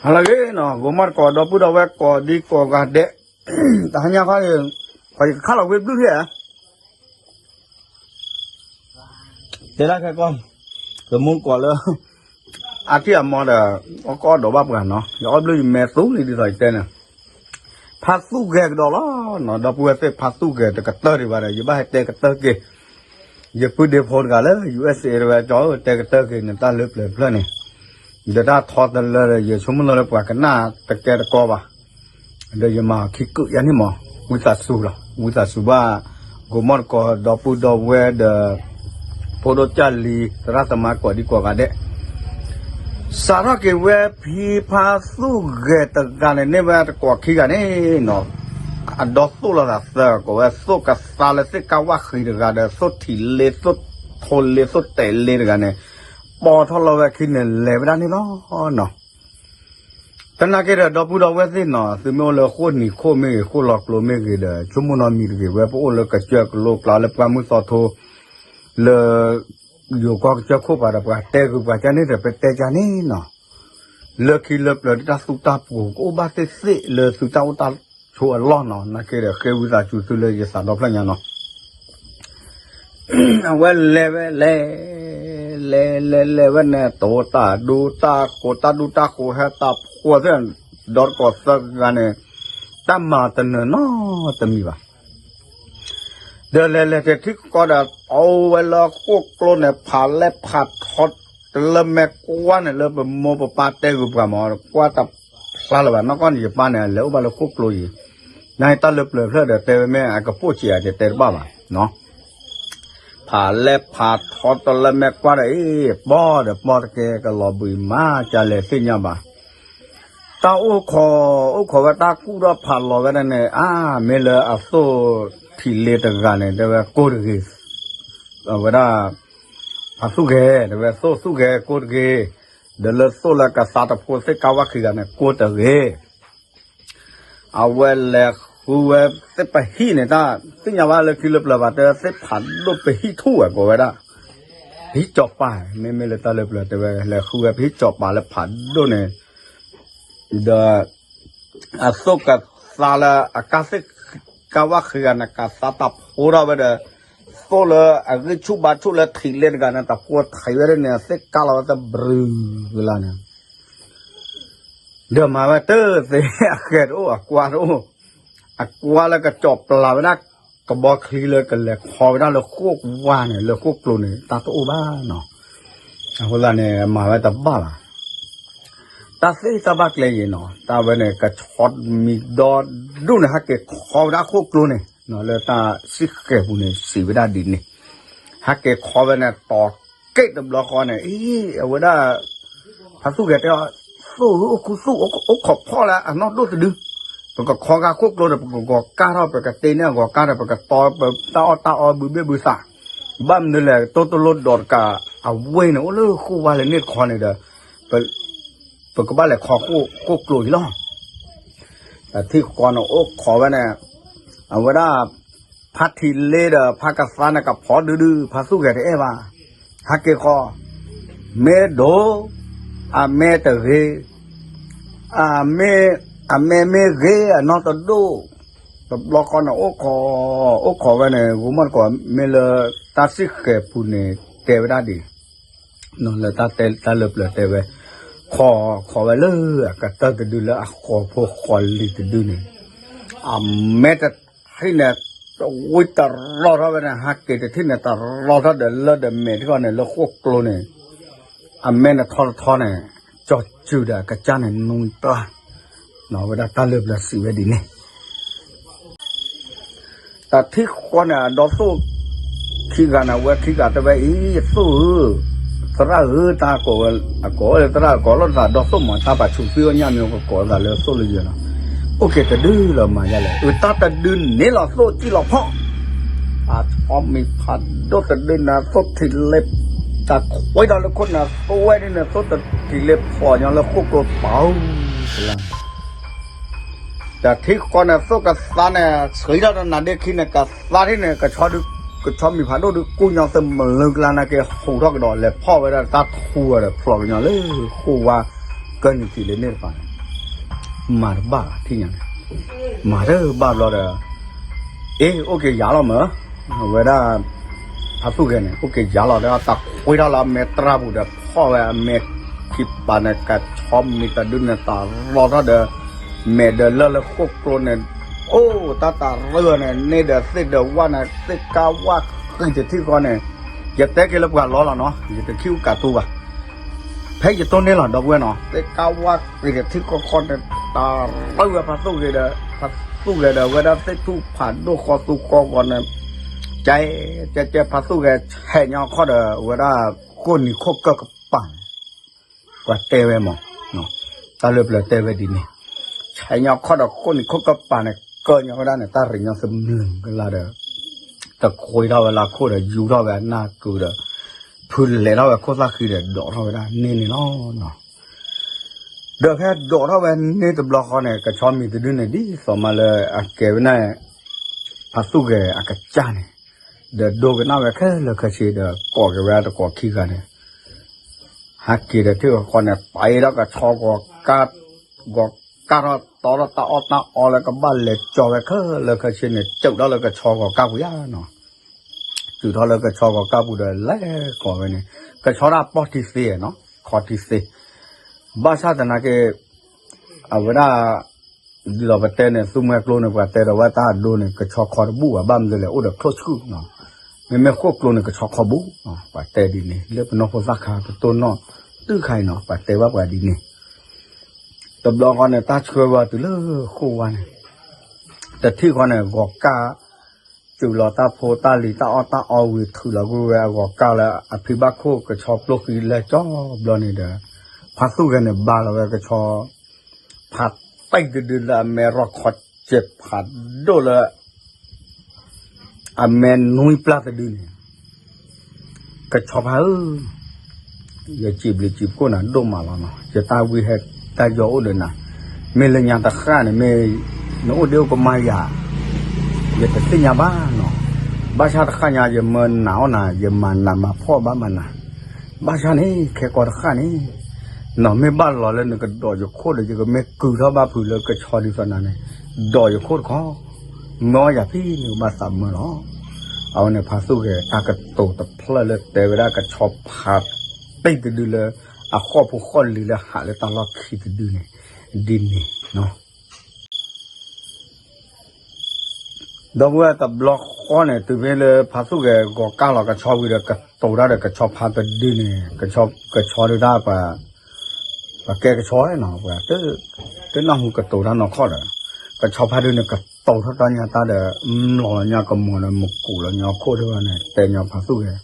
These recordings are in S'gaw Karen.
ဟါလၢအဂ့ၤနီၤ ဂိၤမီၣ်တကိး ဒီပုၢ်ဒီဝဲၢ်ကိးဒံကိးဂၤဒဲး, တဟါညါခီန့ၣ် ပှၤယကခးလီၤဝ့ၢ်ဘျုးဟဲဧါ, တဲဒၣ်ခဲကီၢ်, ပမူကိးလၢ အါတံၢ်အမီဒီး အီၣ်ကီၢ်ဒီးဘၣ်ပှၤနီၤ ယအီၣ်ဘျုးယမဲာ်သူလံဒ်သိးယတဲန့ၣ်, ဖါသူၣ်ဂဲၤကဒီးလီၤနီၤ ဒီပုၢ်ဝဲၢ်သ့ၣ် ဖါသူၣ်ဂဲၤတကတၢၢ်ဒံးဘၣ်ဒီး ယဘၣ်ဟဲတဲကတၢၢ်က့ၤ ယပုၢ်ဒ့ဖိတဂၤလၢ ယူၢ်အ့းစ့ တဲဝဲကၠီဧၢ တဲကတၢၢ်က့ၤန့ၣ် တၢ်လၢပျၢၤတဖျၢၣ်န့ၣ်, ဒီးတၢ်ထီတလၢဒီး ယဆိကမိၣ်လၢပှၤကနၣ်တကဲတကီဘၣ်, ဒီးယမၤအီၤခံကုာ်ယါန့ၣ်မး, ဝံသးစူၤလီၤ ဝံသးစူၤဘၣ်, ဂိၤမီၣ်တကိး ဒီပုၢ်ဒီဝဲၢ်ဒီး ဖိဒိၣ်ကၢ်လံၤ သရၣ်သမါကိးဒံကိးဂၤဒဲး စးထီၣ်က့ၤဝဲဖံဖါသူၣ်ဂဲၤတဂၤန့ၣ် န့ၢ်ဝဲတကိးခံဂၤန့ၣ်နီၤ, အဒီသိၣ်လိာ်သးသၢ ကိးဝဲသိၣ်ကသါလၢသ့ၣ်ကါဝၣ်ဃံးတဂၤဒီး သိၣ်ထံးလ့ သိၣ်ထိးလ့ သိၣ်တဲာ်လ့တဂၤန့ၣ်, ပိာ်ထီၣ်လီၤဝဲခံန့ၣ် လဲၤဝဲဒၣ်န့ၣ်လီၤနီၤ. သနာ်က့ဒီး ဒီပုၢ်ဒီဝဲၢ်သ့ၣ်နီၤ သုမ့ၢ်အိၣ်လၢဃိၣ်နံၤခိၣ်မ့ၢ်ဂ့ၤ ဃိၣ်လီၤကျိမ့ၢ်ဂ့ၤဒီး ဆိကမိၣ်နီတမံၤတဂ့ၤ ဝဲပအိၣ်လၢကစၢၢ်ကလိကျါလၢပှၢ်မုၢ်သီထိ လၢ ယိၤကီၢ်ကစၢၢ်ခိၣ်ပၤဒီး ပှၤတဲဂုာ်ပှၤကန့ၣ်ဒီး ပတဲကန့ၣ်နီၤ, လၢခံလၢပျၢၤတၢ်သူတၢ်ပှိၤ ကအိၣ်ဘၣ်သ့ၣ်သ့ၣ်လၢသုတၢ်အိၣ်တၢ်ဆိးအလီၢ်နီၤ, နာ်က့ဒီး ဃ့ဝံသးစူၤသုလၢယသးဒီဖျၢၣ်ညါနီၤ. အဝဲလဲၤဝဲလဲၤ လဲၤလဲၤလဲၤဝဲန့ၣ် တိၤတၢ်ဒူတၢ်ဃိး တၢ်ဒူတၢ်ဃိးဟဲတၢ်ဖှိၣ်သ့ၣ် ဒီတကိးသၢဂၤန့ၣ် တၢ်မၤတနၢၤနီတမံၤဘၣ်. ဒီးလဲၤလဲၤတထံၣ်ဃီဒီး အဝဲလၢဃိၣ်ကျိန့ၣ် ဖးလဲၢ်ဖးထီတလၢမဲာ်ကွၢ်န့ၣ် လၢပမိၢ်ပပၢ်တဲဂုာ်ပှၤမး ကွၢ်တဖျါလၢၤဘၣ် နီၢ်ကီၢ်န့ၣ် ယပၢ်န့ၣ် လဲၤအိၣ်ဘၣ်လၢဃိၣ်ကျိအံၤ, နတၢ်လၢပျၢၤဖျၢၣ်ဒီးတဲဝဲမ့ၢ်အကပိာ်စံးဧါ တဲတဲတဘၣ်ဘၣ်နီၤ. ဖးလဲၢ်ဖးထီတလၢမဲာ်ကွၢ်ဒီးအံၤ ပီၢ်ဒီးပီၢ်တကဲကလီၤဘှံးမး ကလဲၤသ့ၣ်ညါဘၣ်. တၢ်အိၣ်ခိး အိၣ်ခိးဝဲတၢ်ကူၣ်ထီၣ်ဖးလီၤဝဲဒၣ်န့ၣ် အါ မ့ၢ်လၢအသိၣ်ထံးလ့တဂၤန့ၣ် တဲဝဲကိၢ်တဂ့ၤ, အဝဲဒၣ် ဖးသူၣ်ဂဲၤ တဲဝဲသိၣ်သူၣ်ဂဲၤကိၢ်တဂ့ၤ, ဒီးလၢသိၣ်လၢကသါတဖိသ့ၣ်ကါဝၣ်ခံဂၤန့ၣ် ကိၢ်တဂ့ၤ အဝဲလဲၤဃုဝဲသ့ၣ်ပဟံၣ်န့ၣ် တၢ်သ့ၣ်ညါဘၣ်လၢခံလၢပျၢၤဘၣ် တဲသ့ၣ်ဖးဒိၣ်ပဟံၣ်ထူၣ်ဝဲကိးဝဲဒၣ်, ပဟံၣ်စီၤပၤ မ့မ့ၢ်လၢတၢ်လၢပျၢၤတဲဝဲ လဲၤဃုဝဲပဟံၣ်စီၤပၤလၢဖးဒိၣ်န့ၣ်, ဒီး အသိၣ်ကသါလၢအကါသ့ၣ်ကါဝၣ်ဃံဂၤန့ၣ် ကသါတၢ်ဖိထီၣ်ဝဲဒီး, သိၣ်လၢအဂံၢ်ဆူၣ်ဘါဆူၣ်လၢထံးလ့တဂၤန့ၣ် တၢ်ဖိထံးဝဲဒၣ်န့ၣ် အသ့ၣ်ကါလီၤဝဲသဘြုၤကလါန့ၣ် ဒီးမၤဝဲတသ့ အဃဲၤတအိၣ် အကွါတအိၣ်, အကွါလၢကစီၤပျၤဝဲဒၣ် ကဘီချံလၢကလဲၤခီဝဲဒၣ်လၢဃိၣ်ဝါန့ၣ် လၢဃိၣ်ကျိန့ၣ် တၢ်တအိၣ်ဘၣ်နီၤ, အဃိသတးန့ၣ် မၤဝဲတဘၣ်ဘၣ်, တၢ်သ့ၣ်တၢ်ဘၣ်ကျဲယံၤနီၤ တၢ်ဝဲန့ၣ် ကဆီမံၤဒီဒူၣ်န့ၣ် ဟဲက့ၤခီဝဲဒၣ်ဃိၣ်ကျိန့ၣ် လၢတၢ်စံၣ်ဃဲၤပူၤန့ၣ် စံးဝဲဒၣ်ဒ်န့ၣ်, ဟဲက့ၤခီဝဲန့ၣ် တီၤက့ၣ်တဘျီဃီန့ၣ် အံၤ အဝဲဒၣ် ဖါသူၣ်ဂဲၤတဲအီၤ သိၣ်ဧၢ အိၣ်ခူသူၣ် အိၣ်ခိးဖီၣ်လၢအနီၢ်ဒိၣ်တဒု, ပကခီဂာ်ခိၣ်ကျိဒီး ပကဂီၤကၢ်ထီၣ် ပကတ့န့ၢ်အဂီၤကၢ်ဒီး ပကတီပတၢ်အီၣ်တၢ်အီဘုဘ့ၣ်ဘုသး, ဘၣ်မနုၤလဲၣ် တိၢ်တလိၣ်ဒီးတကး အဝ့ၢ်န့ၣ် အိၣ်လၢဃိၣ်ဝါလၢန့ၣ်တခီန့ၣ်ဒီး ပကဘၣ်လဲၤခီဃိၣ်ကျိအံၤလီၤ. တထံၣ်ဃီန့ၣ် အိၣ်ခိးဝဲန့ၣ် အဝဲဒၣ် ဖါထံးလ့ဒီးဖါကသါန့ၣ် ကဖီဒုဒု ဖါသူၣ်ဂဲၤတအဲၣ်ဘၣ်, ဟဲက့ၤဃီ, မ့ၢ်ဒိၣ်, အမဲတဂ့ၤ, အမဲမ့ၢ်ဂ့ၤ အနီၢ်တဒိၣ်, တဘျီဃီန့ၣ် အိၣ်ခိး, အိၣ်ခိးဝဲန့ၣ် ဂိၤမီၣ်တကိး မ့ၢ်လၢတၢ်စံၣ်ဃဲၤပူၤန့ၣ် တဲဝဲဒၣ်ဒ် လၢတၢ်တဲတၢ်လၢပျၢၤတဲဝဲ, ခိး, ခိးဝဲလၢအကတၢၢ်တဒုလၢအဃီၤဖိဃီၤလံၤတဒုန့ၣ်, အမဲတထံၣ်န့ၣ် တဝံတရီထီၣ်ဝဲန့ၣ် ဟဲက့ၤတထံၣ်န့ၣ် တရီထီၣ်ဒီးလၢဒီးမဲာ်တခီန့ၣ် လၢဃိၣ်ကျိန့ၣ်, အမဲန့ၣ်ထီထီထီန့ၣ်, ကၠီၤစုၤဒီးအကစၢ်န့ၣ်နွံပျၢ်, ဝဲဒၣ်တၢ်လၢပျၢၤစံးဝဲဒ်န့ၣ် တၢ်ထံၣ်ဃီန့ၣ် အဒီသိၣ်ခံဂၤန့ၣ် အဝဲခံဂၤတဲဝဲအံၤ သိၣ်ဧၢ, သရၣ်ဧၢ, တၢ်ကိးဝဲ, အကိးဝဲလၢသရၣ် ကိးလိာ်သးဒီသိၣ်မး တၢ်ပာ်ဆူၣ်သံအိၣ်ညၣ်မ့ၢ်ကကိးလိာ်သးလၢသိၣ်လၢယဲၢ်လီၤ. အိၣ်က့ၤတဒုလီၤမၤယါလဲၣ်, အတၢ်တဒုန့ၣ်လီၤ သိၣ်စံၣ်လီၤဖီၣ်, အဆီမံၤဖးဒိၣ်တဒုန့ၣ် သိၣ်ထံးလ့ တၢ်ခွဲးဒီးလၢခိၣ်နၢ် သိၣ်ဝဲဒ်န့ၣ် သိၣ်တထံးလ့ဖီၣ်ညီလၢဃိၣ်ကျိပာ်အူ တၢ်ထံၣ်ဃီန့ၣ် သိၣ်ကသါန့ၣ် ဆှံထီၣ်ဒီးနၤဒ့ခံန့ၣ် ကသါထံၣ်န့ၣ် ကဆီဒုး ကဆီမံၤဖးဒိၣ်ဒုး ကူၣ်ညီသမလၢကလါနာ်က့ ဟူးထီၣ်ကဒီး လဲၤဖီၣ်ဝဲဒၣ်တၢ်ထူအီၤဒီး ဖျိးကညီလၢဃိၣ်ဝါ ကၢနံၤထံးလၢန့ၣ်တပၤန့ၣ် မၤတဘၣ်ဘၣ်ထံၣ်ညါန့ၣ်, မၤတဘၣ်ဘျီဒီး, အ့ အိၣ်က့ၤယၤလီၤမၢ်, အဝဲဒၣ် ဖါသူၣ်ဂဲၤန့ၣ် အိၣ်က့ၤယၤလီၤဒီး တၢ်ဃ့ထီၣ်လၢအမဲာ်တြၢ်ပူၤဒီး ဖီၣ်ဝဲအမဲာ်ခံပၤန့ၣ် ကဆီမံၤတဒုန့ၣ် တၢ်ရီထီၣ်ဒီး မဲာ်ဒီးလၢၢ်လၢဃိၣ်ကျိန့ၣ်, အိၣ်တၢ်တရၢန့ၣ် န့ၢ်ဒီးသ့ၣ်ဒီးဝၣ်န့ၣ် သ့ၣ်ကါဝၣ်ဃံတထံၣ်ဃီန့ၣ်, ယတဲက့ၤလၢပှၤလီၤလီၤနီၤ ယတခံကတူဘၣ် ဖဲယတိၢ်န့ၢ်လီၤ ဒီပုၢ်ဝဲၢ်နီၤ သ့ၣ်ကါဝၣ်ဃံတထံၣ်ဃီဃီန့ၣ် တၢ်ရီဝဲဖါသူၣ်ဂဲၤဒီး, ဖါသူၣ်ဂဲၤဒီး အဝဲဒၣ်သ့ၣ်ထူၣ်ဖးဒိၣ်ဃီသူဃီဂီၤန့ၣ်, ကဲ, ကဲကဲ ဖါသူၣ်ဂဲၤဆဲးညီခီၣ်ဒီး အဝဲဒၣ် ဃိၣ်နံၤခိၣ်ကၢၢ်ကပၤန့ၣ် ပှၤတဲဝဲမး, တၢ်လၢပျၢၤတဲဝဲဒ်န့ၣ်, ဆဲးညီခီၣ်ဒီးဃိၣ်နံၤခိၣ်ကၢၢ်ကပၤန့ၣ် ကၢၢ်ညီဝဲဒၣ်န့ၣ် တၢ်ရ့ညီသမုၢ်ကလာ်ဒီး, တခွ့ထီၣ်ဝဲလၢခိၣ်ဒီး ယူထီၣ်ဝဲအနၢ်ကုၤဒီး, ဖုလဲၤထီၣ်ဝဲခိၣ်သၣ်ဃံဒီး ဒိးထီၣ်ဝဲဒၣ်န့ၢ်န့ၣ်လီၤ. ဒီးဖဲဒိးထီၣ်ဝဲန့ၢ်တဘျီဃီန့ၣ် ကဆီမံၤတဒုန့ၣ် ဒ်သိးမးလၢအကဲဝဲန့ၣ် ဖါသူၣ်ဂဲၤအကစၢ်န့ၣ်, ဒီးဒိကနၣ်ဝဲခဲလၢာ်ခဲဆ့ဒီး ကိးက့ၤဝဲတကိးခံဂၤန့ၣ်, ဟဲက့ၤဒီးထံၣ်ဃီဃီန့ၣ် ပာ်အ့ၣ်ဒီးကဆီဂီၤကၢ်, ဂီၤကၢ်ထီၣ်တီထီၣ်တၢ်အီၣ်တၢ်အီလၢကဘၣ်လဲၤကၠီၤဝဲခဲလၢာ်ခဲဆ့န့ၣ် စုးထီၣ်လၢကဆီဂီၤကၢ်ပူၤယါနီၤ, စုးထီၣ်လၢကဆီဂီၤကၢ်ပူၤဒီး လဲၤကိးဝဲန့ၣ် ကဆီဒၣ်ပီၢ်ထံသ့နီၤ ခီထံသ့ ဘၣ်ဆၣ်သနာ်က့ အဝဲဒၣ် ဒ်သိးပတဲန့ၣ် သူမှဲကျိန့ၣ် ပှၤတဲဒီးဝဲတၢ်အဒိန့ၣ် ကဆီခီတဘူၣ်ဘၣ် ဘၣ်မနုၤလဲၣ် အိၣ်ဒီးချိၣ်ဆူၣ်နီၤ, မ့မ့ၢ်ဃိၣ်ကျိန့ၣ် ကဆီခီဘူၣ်, ပှၤတဲဒ်န့ၣ် လၢပနီၢ်ဖိသၣ်ခါ ပတိၢ်နီၣ်တုၤခါအံၤနီၤ ပှၤတဲဘၣ်ပှၤဒ်န့ၣ်, တဘျီဃီန့ၣ် တၢ်ဆှၢဝဲတုၤလၢဃိၣ်ဝါန့ၣ်, တထံၣ်ဃီန့ၣ် ဂီၤကၢ် စုးလီၤတၢ်ဖိတၢ်လံၤတၢ်အီၣ်တၢ်အီဝံၤ ထုးလီၤကွံာ်ဝဲအဂီၤကၢ်လၢအဖံဘၣ်ခိၣ်ကဆီပျိၢ်ဃံလဲၤကၠီဘျီန့ၣ်ဒီး, ဖါသူၣ်ဂဲၤန့ၣ် ဘါလီၤဝဲကဆီ ဖးတံၢ်တဒုလၢအမဲာ်ရီခီစဲးဖးဒိၣ်လၢ အမဲာ်နွံပျၢ်တဒုန့ၣ်, ကဆီဖါဧၢ, ယစံးဘျုးစံးဖှိၣ်နၤဒိၣ်မးလီၤနီၤ, ယတၢ်ဝံဟဲတၢ်ယီၤအိၣ်ဒီးနၤ, မ့ၢ်လၢညါတဃၣ်န့ၣ် မ့ၢ်နအိၣ်ဒံးအိၣ်ကမါယၤ, ယတသ့ၣ်ညါဘၣ်နီၤ, ဘၣ်ဆၣ်တဃၣ်ညါ ယမၢနၤအီၣ်နၤ ယမၤနးမၤဖှီၣ်ဘၣ်မးနၤ, ဘၣ်ဆၣ်န့ၣ် ခဲကီတဃၣ်န့ၣ် နီၤ မ့ၢ်ဘၣ်လီၤလၢနကဒိးယခိၣ်ဒီး ယကမ့ၢ်ကုၤထီၣ်ဘၣ်ဖုးလၢကဆီဒ်သိးနၤန့ၣ်, ဒိးယခိၣ်တခီ, မၢအီၣ်ယၤဖံန့ၣ် ကဘၣ်သးမၢလီၤ. အဝဲန့ၣ် ဖါသူၣ်ဂဲၤတၢ်ကတိၤတဖျၢၣ်လၢတဲဝဲဒၣ်ကဆီဖါ တံၢ်တဒုလၢ အဃိၣ်ဖိဃိၣ်လံၤလၢဟးလၢတၢ်လီၢ်ခံတဒုန့ၣ် ဒ်န့ၣ် ဒီပုၢ်ဝဲၢ်တဘျီဃီန့ၣ် တုၤဖဲလၢဖါသူၣ်ဂဲၤဂီၤကၢ်လီၤကဆီဝံၤဒီး ကတိၤတၢ်ဒီးကဆီဖါတဒုန့ၣ် ကဆီဒုးတၢ်ပှၤ ပှၤကဲကဆီနီၤ ပှၤ တနၢ်ဟူကတိၤတၢ်နီၢ်ခီၣ်ဒီး ကဆီဖါဒုန့ၣ် ကတိၤထီၣ်တၢ်ညါတၢ်ဒီး မျိာ်လီၤညါကမိၢ်ဒီး မူးကူးလီၤညါခိၣ်ဒၣ်ဝဲန့ၣ် တဲညီဖါသူၣ်ဂဲၤ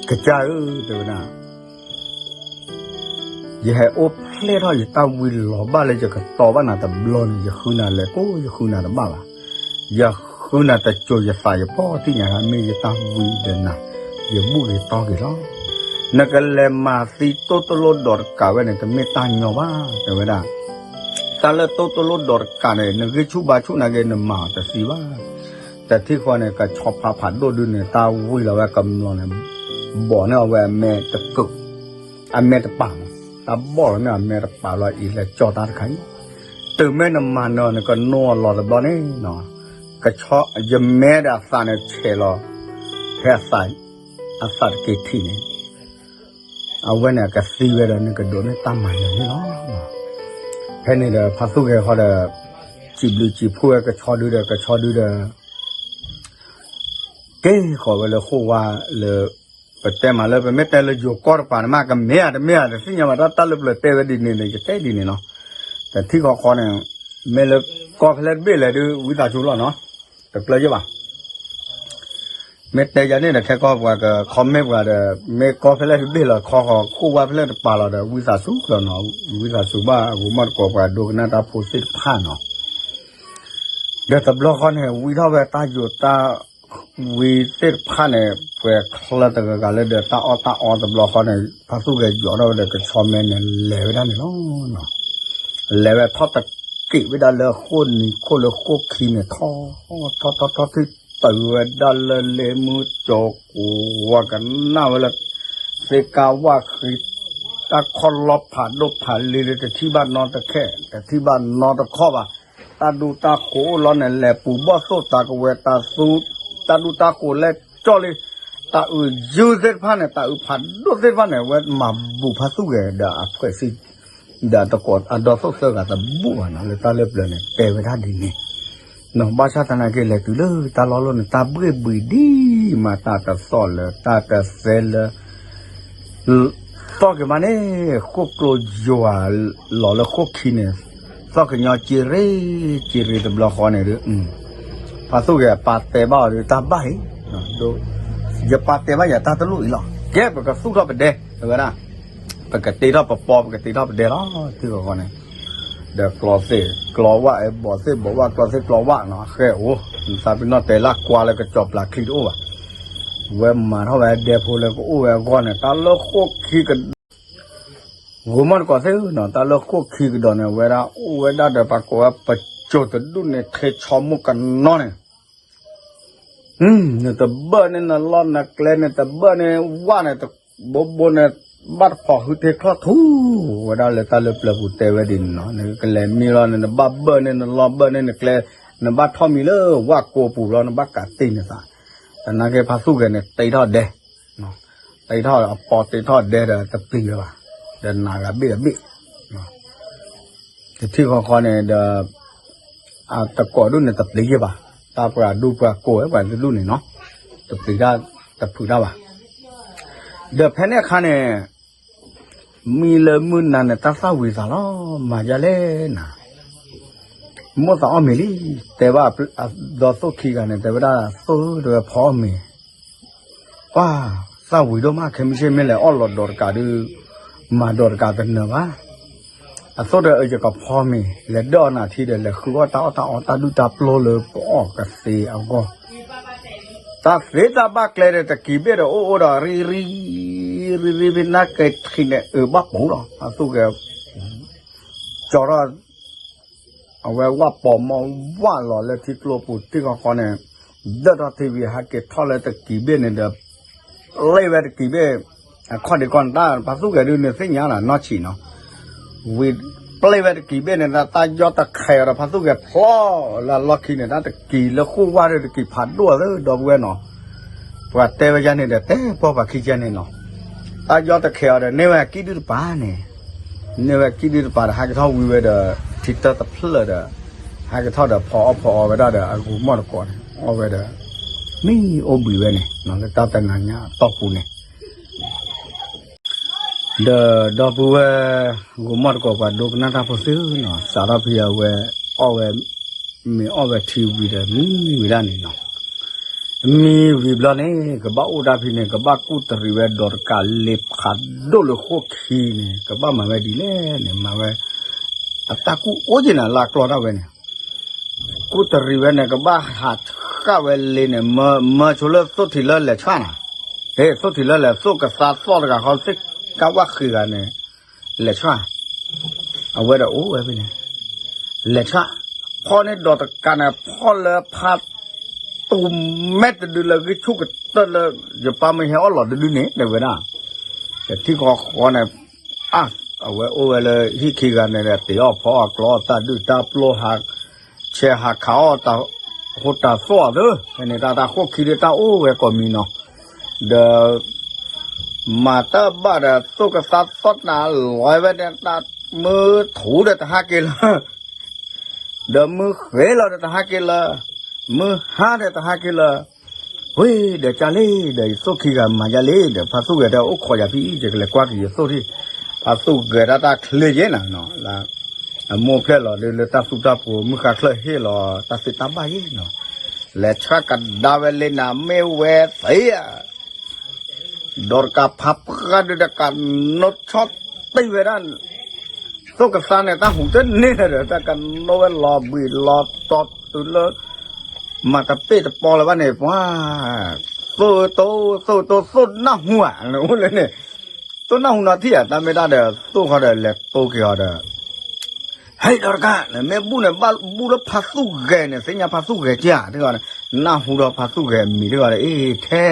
ကစၢ်ဧၢ တဲဝဲဒၣ် ယဟဲအိၣ်ဖျဲၣ်ထီၣ်ယတၢ်ဝံၤလီၤဘၣ်လၢယကတီၤဘၣ်နၤတဘျီန့ၣ် ယဃုနၤလဲၤကိး ယဃုနၤတဘၣ်ဘၣ်. ယဃုနၤတစိၤယသးယပီၢ်ထံၣ်ညါ မ့ၢ်ယတၢ်ဝံဒီးနၤ ယဘူၣ်ဂ့ၤတီၢ်ဂ့ၤလီၤ. နကလဲၤမၤသံတိၢ်တလိၣ်ဒီးတကးဝဲန့ၣ် တမ့ၢ်တၢ်ညီဘၣ် တဲဝဲဒၣ်. တၢ်လၢတိၢ်တလိၣ်ဒီးတကးန့ၣ် နဂံၢ်ဆူၣ်ဘါဆူၣ်နာ်က့ နမၤအီၤတသံဘၣ်. တထံၣ်ဃီန့ၣ် ကဆီဖါဖးဒိၣ်ဒုန့ၣ် တၢ်ဝံလီၤဝဲကမျိာ်န့ၣ် ဘီးန့ၢ်အီၤဝဲအမဲာ်တကုး အမဲာ်တပာ်မး တၢ်ဘီၣ်လီၤန့ၢ်အမဲာ်တပာ်လီၤအံၤ လဲၤကၠီတၢ်တခါအံၤ တုၤမ့ၢ်နမၤနၢၤန့ၣ် ကနိအီၤလီၤတဘျီန့ၣ် ယမဲဒီးအသးန့ၣ်ဆဲးလီၤ ဖဲအသး အသးတက့ၤထံၣ်န့ၣ် အဝဲန့ၣ်အကသံဝဲဒီး နကဒိးန့ၢ်တၢ်မၤနၢၤန့ၣ်လီၤ. ဖဲန့ၣ်ဒီး ဖါသူၣ်ဂဲၤဃီဒီး စံးဘျုးစံးဖှိၣ်ဝဲကဆီဒုဒီး ကဆီဒုဒီး က့ၤဃီၤဝဲလၢဃိၣ်ဝါလၢ ပတဲမးလၢ ပမ့ၢ်တဲလၢယိၤကီၢ်တပၤန့ၣ်မး ကမ့ၢ်ဧါတမ့ၢ်ဧါ တသ့ၣ်ညါဘၣ် တၢ်လၢပျၢၤတဲဝဲဒ်န့ၣ်န့ၣ် ယတဲဒ်န့ၣ်နီၤ. တထံၣ်ဃီဃီန့ၣ် မ့ၢ်လၢကီၢ်ဖဲလဲၣ်တဘ့ၣ်လဲၣ်ဒုး ဝံသးစူၤလီၤနီၤ တကျၢၤယဘၣ် မ့ၢ်တဲယၤန့ၣ်ဒီး ခဲကီၢ်ပှၤက comment ပှၤဒီး မ့ၢ်ကီၢ်ဖဲလဲၣ်တဘ့ၣ်လီၤ ခီဃီၤဃိၣ်ဝါဖဲလဲၣ်တပၤလီၤဒီး ဝံသးစူၤလီၤနီၤ ဝံသးစူၤဘၣ် အဂီၢ်မီၢ်တကိးပှၤဒိကနၣ်တၢ်ဖိသ့ၣ်တဖၣ်နီၤ. ဒီးတဘျီဃီန့ၣ် ဝံထီၣ်ဝဲတၢ်ယိာ်တၢ်ဝံသ့ၣ်တဖၣ်န့ၣ် ပှဲၤချၢတဂၤဂၤလၢဒီးတၢ်အီၣ်တၢ်အီတဘျီဃီန့ၣ် ဖါသူၣ်ဂဲၤယိးထီၣ်ဝဲဒီးကဆီမဲန့ၣ် လဲၤဝဲဒၣ်န့ၣ်လီၤ. လဲၤဝဲထီၣ်တက့ၢ်ဝဲဒၣ်လၢဃိၣ်နံၤခိၣ်လၢဃိၣ်ခံန့ၣ် ထီၣ် ထီၣ် ထီၣ် ထီၣ် ထံၣ်တုၤဝဲဒၣ်လၢလ့မုၢ်ကၠီၤကိးဝါကနၣ်ဝဲလၢ သ့ၣ်ကါဝၣ်ဃံ တၢ်ခီၣ်လီၢ်ဖးဒိၣ်ဖးလံၤလၢတထံၣ်ဘၣ်နီတခဲ တထံၣ်ဘၣ်နီတခီၣ်ဘၣ်. တၢ်ဒူတၢ်ဃိၤအိၣ်လီၤန့ၣ် လဲၤပူၤဘီၣ်သိၣ်တၢ်ကဝဲၤတၢ်သူ တၢ်ဒူတၢ်ဃိၤလဲၤကၠီလံ တၢ်အုးယုၢ်သ့ၣ်တဖၣ်န့ၣ် တၢ်အုးဖးဒိၣ်သ့ၣ်တဖၣ်န့ၣ် အဝဲမၤဘူးဖါသူၣ်ဂဲၤဒီးအဖှဲးစံ ဒီးတကိးအဒီသိၣ်သၢဂၤတဘူၣ်ဘၣ်နီၤ လၢတၢ်လၢပျၢၤန့ၣ် တဲဝဲဒၣ်ဒ်န့ၣ် ဘၣ်ဆၣ်သနာ်က့လဲၤတုၤလၢတၢ်လီၢ်လီၢ်န့ၣ် တၢ်ဘှ့ၣ်ဘှံးဒံးမး တၢ်တသီၣ်လၢ တၢ်တသဲလၢ သီၣ်က့ၤမးန့ၣ် ဃိၣ်ကျိယွၤလီၤလၢဃိၣ်ခံန့ၣ် သီၣ်ကညီက့ရ့ က့ရ့တဘျီဃီန့ၣ်ဒီး ဖါသူၣ်ဂဲၤပာ်တဲဘၣ်အီၤဒီး တၢ်ဘၣ်အံၤ ယပာ်တဲဘၣ်ယၤတၢ်တလိၣ်အံၤလီၤ ကဲပကသူၣ်ထီၣ်ပဒဲ တဲဝဲဒၣ် ပကတ့ထီၣ်ပပီ ပကတ့ထီၣ်ပဒဲလီၤ ထံဃီဃီန့ၣ် ဒီးကျီသ့ၣ်ကျီဝၣ် အဲၣ်ဘီၣ်သ့ၣ်ဘီၣ်ဝၣ် ကျီသ့ၣ်ကျီဝၣ်နီၤ အဃဲအိၣ် သးပ့ၤနီၣ်တဲလၢကွၢ်လၢကစီၤပျၢ်ချံတအိၣ်ဘၣ် ဝဲမၤထီၣ်ဝဲဒဲဖိလၢကအိၣ်ဝဲအဂီၢ်န့ၣ် တၢ်လၢဃိၣ်ခံက ဂိၤမီၢ်တကိးသ့ၣ်နီၤ တၢ်လၢဃိၣ်ခံကဒီးန့ၣ် ဝဲဒၣ်အိၣ်ဝဲဒၣ်ဒီးပှၤကိးဝဲပစိၤတဒူၣ်န့ၣ် ထ့ဆီမိၢ်ကနီၤန့ၣ် နတဘၢၣ်န့ၢ်နလီၢ်နကျဲ နတဘၢၣ်န့ၢ်ဝၣ်န့ၣ် ဘိဘိန့ၣ် ဘၣ်တဖိးဟုထ့ချီၣ်ထူ ဝဲဒၣ်လၢတၢ်လၢပျၢၤပူၤတဲဝဲဒ်န့ၣ်နီၤ နကလဲၤမံလီၤန့ၣ် နဘၣ်ဘၢၣ်န့ၢ်နလီၢ်ဘၢၣ်န့ၢ်နကျဲ နဘၣ်ထီၣ်မံလၢဝၣ်ကိာ်ပူၤလီၤ နဘၣ်ကးတ့ၢ်နသး သနာ်က့ဖါသူၣ်ဂဲၤန့ၣ် တ့ထီၣ်ဒဲ တ့ထီၣ်အပီတ့ထီၣ်ဒဲဒီးတပျံၤဝဲဘၣ် ဒီးနးဂၤဘ့ၣ်တဘ့ၣ် တထံၣ်ဃီဃီန့ၣ်ဒီး အတကိးဒူၣ်န့ၣ်တပျံၤယဲၢ်ဘၣ် တၢ်ပှၤဒူပှၤကိးဝဲပှၤတဒူၣ်န့ၣ်နီၤ တပျံၤတၢ်တဖုးတၢ်ဘၣ် ဒီးဖဲန့ၣ်အခါန့ၣ် မံလၢမုၢ်နၤန့ၣ် တၢ်သၣ်ဝံၤသးလီၤ မၤဒ်လဲၣ်နၤ မိၣ်သးအီၣ်မ့ၤလံ တဲဘၣ်အဒီသိၣ်ခံဂၤန့ၣ် တဲဝဲဒၣ်သိၣ်ဧၢ တဲဝဲဖီအီၣ်မ့ၤ ပှၤ သၣ်ဝံၤဒိၣ်မး ခဲမုၢ်ဆ့ၣ်မ့ၢ်လဲၤအီၣ်လီၤဒီးတကးဒုး မၤဒီးတကးတနၢၤဘၣ် အသိၣ်ဒီးအယကဖီမ့ၤ လဲၤဒၢၣ်အီၣ်နၤထံဒီး လဲၤဃုအီၣ်တၢ်အီၣ်တၢ်အီတၢ်ဒုၣ်တၢ်ပျိလၢပအီၣ်ကသ့အဂီၢ် တၢ်သ့တၢ်ဘၣ်ကျဲဒီးတကံၤဘ့ၣ်ဒီးအိၣ်အိၣ်ဒီးရံရံ ရံရံဖဲနၢ်ကဲထံးန့ၣ် အၢဘၣ်ပူၤလီၤ အသိၣ်ကဲ ကၠီထီၣ် အဝဲဝၣ်ပိာ်မီၢ်ဝၣ်လီၤလၢထံကျိပူၤထံဃီဃီန့ၣ် ဒၢၣ်ထီၣ်ထံဝံၤဟးက့ၤထီၣ်လၢတကံၤဘ့ၣ်န့ၣ်ဒီး ပျဲဝဲတကံၤဘ့ၣ် အခီၣ်ဒံးကီၢ်န့ၣ်တၢ် ဖါသူၣ်ဂဲၤဒုးန့ၣ်သ့ၣ်ညါလီၤနီၢ်ဆံးနီၤ ဝံၤပျဲဝဲတကံၤဘ့ၣ်န့ၣ် တၢ်ယီၢ်တခဲအီၤဒီးဖါသူၣ်ဂဲၤဖျီလၢအလီၢ်ခံန့ၣ် တၢ်တကံၤလၢဃိၣ်ဝၣ်ဒီးတကံၤဖးဒိၣ်အသးဒီပုၢ်ဝဲၢ်နီၤ ပှၤတဲဝဲယါန့ၣ်ဒီး တဲပှၤပှၤခံကဲန့ၣ်နီၤ တၢ်ယီၢ်တခဲအီၤဒီး န့ၢ်ဝဲကံၣ်ဒုၣ်တပၤန့ၣ် န့ၢ်ဝဲကံၣ်ဒုၣ်တပၤဒီး ဟဲက့ၤထီၣ်ဝံၤဝဲဒီး ထံတၢတဖျၢၣ်ဒီး ဟဲက့ၤထီၣ်ဒီးဖီအီၣ်ဖီအီဝဲဒၣ်ဒီး အဂိၤမီၢ်တကိးန့ၣ် အီၣ်ဝဲဒီး မ့ၢ်အိၣ်ဘှံးဝဲန့ၣ် လၢတၢ်တနၤညါအတီၢ်ပူၤန့ၣ် ဒီးဒီပုၢ်ဝဲၢ် ဂိၤမီၢ်တကိးပှၤဒိကနၣ်တၢ်ဖိသ့ၣ်နီၤ စးထီၣ်ဖဲအဝဲအီၣ်ဝဲ မ့ၢ်အီၣ်ဝဲထံဝံၤဒီးမံဝံၤဒၣ်န့ၣ်နီၤ မံဝံၤဘျီန့ၣ် ကဘၣ်အိၣ်တၢ်ဖဲန့ၣ် ကဘၣ်ကူၣ်တရံးဝဲဒီးတကးလ့ၤဖးဒိၣ်လၢဃိၣ်ခံန့ၣ် ကဘၣ်မၤဝဲဒ်လဲၣ်န့ၣ် မၤဝဲ အတၢ်ကူၣ်အိၣ်က့ၤန့ၣ်လၢအကျီတၢ်ဝဲန့ၣ် ကူၣ်တရံးဝဲန့ၣ် ကဘၣ်ဟးဃၣ်ဝဲလ့န့ၣ် မၢဆိလၢသိၣ်ထံးလၢလဲၤဆှၣ်နၤ, ဟ့ၣ် သိၣ်ထံးလၢလဲၤ သိၣ်ကသါသီၣ်တဂၤဃီ သ့ၣ်ကါဝၣ်ဃံးဂၤန့ၣ် လဲၤဆှၣ်, အဝဲဒီးအိၣ်ဝဲဖဲန့ၣ် လဲၤဆှၣ်, ဖီၣ်န့ၢ်ဒီးတကးန့ၣ် ဖီၣ်လၢဖး တူၤမဲာ်တဒုလၢဂံၢ်ဆူၣ်ကတၢၢ်လၢ ယပၢ်မ့ၢ်ဟဲအီၣ်လီၤတဒုန့ၣ် တဲဝဲဒၣ်, တထံၣ်ဃီဃီန့ၣ် အါ အဝဲအိၣ်ဝဲလၢဟံၣ်ခံဂၤန့ၣ်ဒီး တ့အီၣ်ဖီအီၣ်ကျီအီၣ်တၢ်ဒုၣ်တၢ်ပျိ ဆဲးဟးခးအီၣ်တၢ်ဟူးတၢ်သီၣ်သ့, ဖဲန့ၣ်တၢ်တၢ်ဃိၣ်ခံဒီးတၢ်အိၣ်ဝဲကိးမံၤနီၤ, ဒီး မၤတၢ်ဘၣ်ဒီး သိၣ်ကသါသီၣ်တၢ်လီၤဝဲဒီး တၢ်မုၢ်ထူၣ်ဒီးတဟးက့ၤလၢ ဒီးမုၢ်ဃ့လီၤဒီးတဟးက့ၤလၢ, မုၢ်ဟါဒီးတဟးက့ၤလၢ, ဝ့ၢ်ဒီးကၢ်လံဒီး ယသိၣ်ခံဂၤမၤယါလံဒီး ဖါသူၣ်ဂဲၤတဲအိၣ်ခိးယၤဖံအံၤ ယကလဲၤကွၢ်က့ၤယသိၣ်ထံၣ်, ဖါသူၣ်ဂဲၤဒၣ်တၢ်ချ့ယဲနၤနီၤ, အမိၢ်ဖျဲၣ်လီၤဒုးလၢတၢ်သူၣ်တၢ်ပူၤ မုၢ်ဃါချၢၣ်ဟ့ၣ်လီၤ တၢ်သ့တၢ်ဘၣ်ယဲနီၤ, လဲၤဆှၣ်ကဒါဝဲလံနၤ မ့ၢ်ဝဲသ့ဧါ ဒီးတကးဖးပှၢ်ဒုးတကးနိထီၣ်တ့ၢ်ဝဲဒၣ်, သိၣ်ကသါန့ၣ် တၢ်ဟူးတန့ၢ်ဒီး တၢ်ကနိဝဲလီၤဘှံးလီၤတီၤတုၤလၢ မၤတပ့ၢ်တပီလၢၤဘၣ်န့ၣ် ပှၤ, သိၣ်တိ သိၣ်တိ သိၣ်နၢ်ဟူဧါ, အိၣ်လၢန့ၣ်, သိၣ်နၢ်ဟူနီၤထံၣ်ဧါ, တၢ်မ့ၢ်တၢ်ဒီး သိၣ်ဃီဒီးလဲၤတိက့ၤအီၤဒီး ဟဲဒီးတကး နမ့ၢ်ဘူၣ်န့ၣ်ဘၣ်ဘူၣ်လၢဖါသူၣ်ဂဲၤန့ၣ် သ့ၣ်ညါဖါသူၣ်ဂဲၤက့ဧါ, တဂၤန့ၣ် နၢ်ဟူဒီးဖါသူၣ်ဂဲၤအမံၤတဂၤဒီး အ့ ထဲ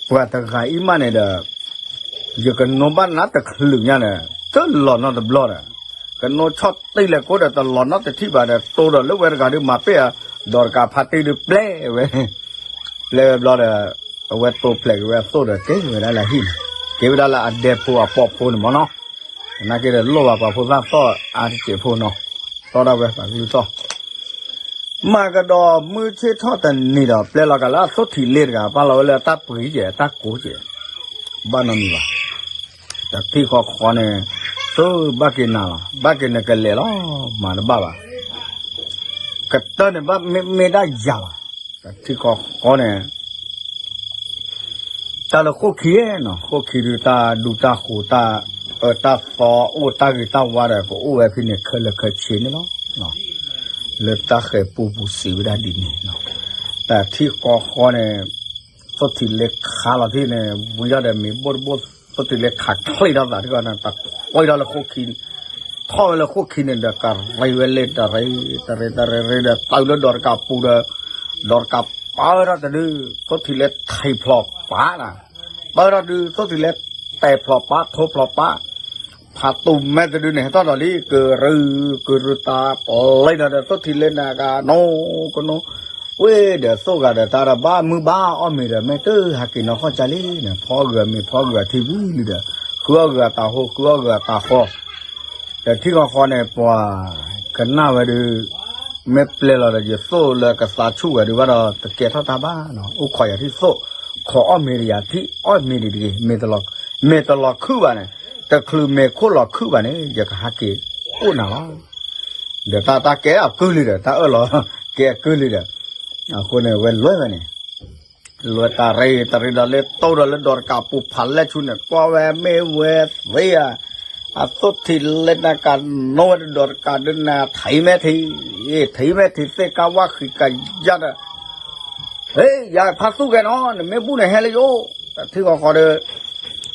ပှၤတဂၤအံၤမးန့ၣ်ဒီး ယကနိဘၣ်နၤတချုးညါဒီး တလီၤနီတဘျီဒီး, ကနိဆီၣ်တံၢ်လဲၤကိးဒီးတလီၤနီတထံၣ်ဘၣ်ဒီး တိၢ်ဒီးလၢဝဲတဂၤဒုးမၤပ့ၢ်ဧါ, ဒီးတကးဖါတံၢ်ဒုးပျဲဝဲ, ပျဲဝဲဘျီဒီး အဝဲတိၢ်ဖျဲးက့ၤဝဲအသိၣ်ဒီးက့ၤဝဲဒၣ်လၢဟံၣ်န့ၣ်, က့ၤဝဲဒၣ်လၢအဒဲဖိအပိာ်ဖိန့ၣ်မၢ်နီၤ, နာ်က့ဒီးလိၣ်ဘၣ်ပှၤဖိသၣ်သီၣ်အါတစဲးဖိနီၤ, သီၣ်ဒၣ်ဝဲပှၤကလုၢ်သီၣ် မၤကဒီးမုၢ်ဆ့ၣ်ထီၣ်တနံၤဒီး ပျဲလီၤကးလၢအသိၣ်ထံးလ့တဂၤ ပာ်လီၤဝဲလၢအတၢ်ပှ့ၤကဲး အတၢ်ကိးကဲး, ဘၣ်နီတမံၤဘၣ်, တထံၣ်ဃီဃီန့ၣ်, သုဘၣ်က့ၤနၤလီၤ ဘၣ်က့ၤနကလဲၤလီၤ, မၤတဘၣ်ဘၣ်, ကတၢၢ်န့ၣ်ဘၣ်မ့ၢ်မ့ၢ်ဒၣ်ယၤလီၤ, တထံၣ်ဃီဃီန့ၣ် တၢ်လၢဃိၣ်ခံနီၤ ဃိၣ်ခံဒုးတၢ်ဒူတၢ်ဃိၤတၢ်အၢတၢ်သီအိၣ်တၢ်ဂ့ၤတၢ်ဝါဒီး ကအိၣ်ဝဲဖဲန့ၣ် ခဲလၢာ်ခဲဆ့န့ၣ်လီၤ. လၢတၢ်ဃဲၤပူပူၤစံးဝဲဒၣ်ဒ်န့ၣ်, တၢ်ထံၣ်ဃီဃီန့ၣ် သိၣ်ထံးလ့ခးလီၤထံၣ်န့ၣ် ဝံၤဒီးမ့ၤဘိၣ်တဘိၣ် သိၣ်ထံးလ့ခးချ့ထီၣ်သးတခီန့ၣ် တခွဲထီၣ်လၢဃိၣ်ခံ ထီၣ်ဝဲလၢဃိၣ်ခံန့ၣ်ဒီး ကရံးဝဲလ့တရံး တရံးတရံးရံးဒီး တုၤလၢဒီးတကးပူၤဒီး ဒီးတကးပၢထီၣ်တဒု သိၣ်ထံးလ့ထံးဖျိးပာ်နၤ, ပၢထီၣ်ဒု သိၣ်ထံးလ့တဲာ်ဖျိးပာ် ထိဖျိးပာ်, ဖးတူၢ်မဲာ်တဒုန့ၣ် ဟဲထီၣ်ဒီးလံ ကရူၢ် ကရူၢ်တၢ်ပျံၤဒီး သိၣ်ထံးလ့န့ၣ်ကနိကနိ ဝ့ၢ်ဒီးသိၣ်ဂၤဒီးတၢ်ဒီးဘၣ်မုၢ်ဘၣ်အီၣ်မ့ၤဒီး မ့ၢ်တဟးက့ၤနီၢ်ခီၣ်ကၢ်လံန့ၣ် ဖီဂုာ်မ့ၤဖီဂုာ်ထံဝံၤလံဒီး ဃုအီၣ်ဂုာ်အတၢ်ဟိ ဃုအီၣ်ဂုာ်အတၢ်ဃီ, ဒီးထံၣ်ဃီဃီန့ၣ် ပှၤကနၣ်ဝဲဒုး မ့ၢ်ပျဲလီၤဒီးယသိၣ်လၢကသးဆူၣ်ဝဲဒုးဘၣ်ဒီး တကဲထီၣ်တၢ်ဘၣ်နီၤ အိၣ်ခိးယၤထံၣ်သိၣ်, ခိးအီၣ်မ့ၤဒီးယၤထံၣ်အီၣ်မ့ၤဒံးတဂ့ၤ, မ့ၢ်တလီၤခုၣ်ဘၣ်န့ၣ်, တချုးမ့ၤခိၣ်လီၤခုၣ်ဘၣ်န့ၣ် ယကဟးက့ၤအိၣ်နၤလီၤ. ဒီးတၢ်တၢ်ကဲအကုၢ်လံဒီး တၢ်အၢၣ်လီၤကဲအကုၢ်လံဒီး အဃိန့ၣ် ဝဲလဲၤဝဲန့ၣ် လဲၤတရံးတရံးဒီးလၢတိၢ်ဒီးလၢဒီးတကးပူၤဖးလဲၢ်ဆူန့ၣ် ကွၢ်ဝဲမ့ၢ်ဝဲသ့ဧါ, အသိၣ်ထံးလ့နၤကနိဝဲဒီးတကးဒုးနၤ ထံးမဲာ်ထံး, ထံးမဲာ်ထံးသ့ၣ်ကးဝါဃံးကယၢ်ဒီး ဟ့ၣ် ယၤဖါသူၣ်ဂဲၤနီၤ နမ့ၢ်ဘူၣ်န့ၣ်ဟဲလၢယအိၣ်, တထံၣ်ဃီဃီဒီး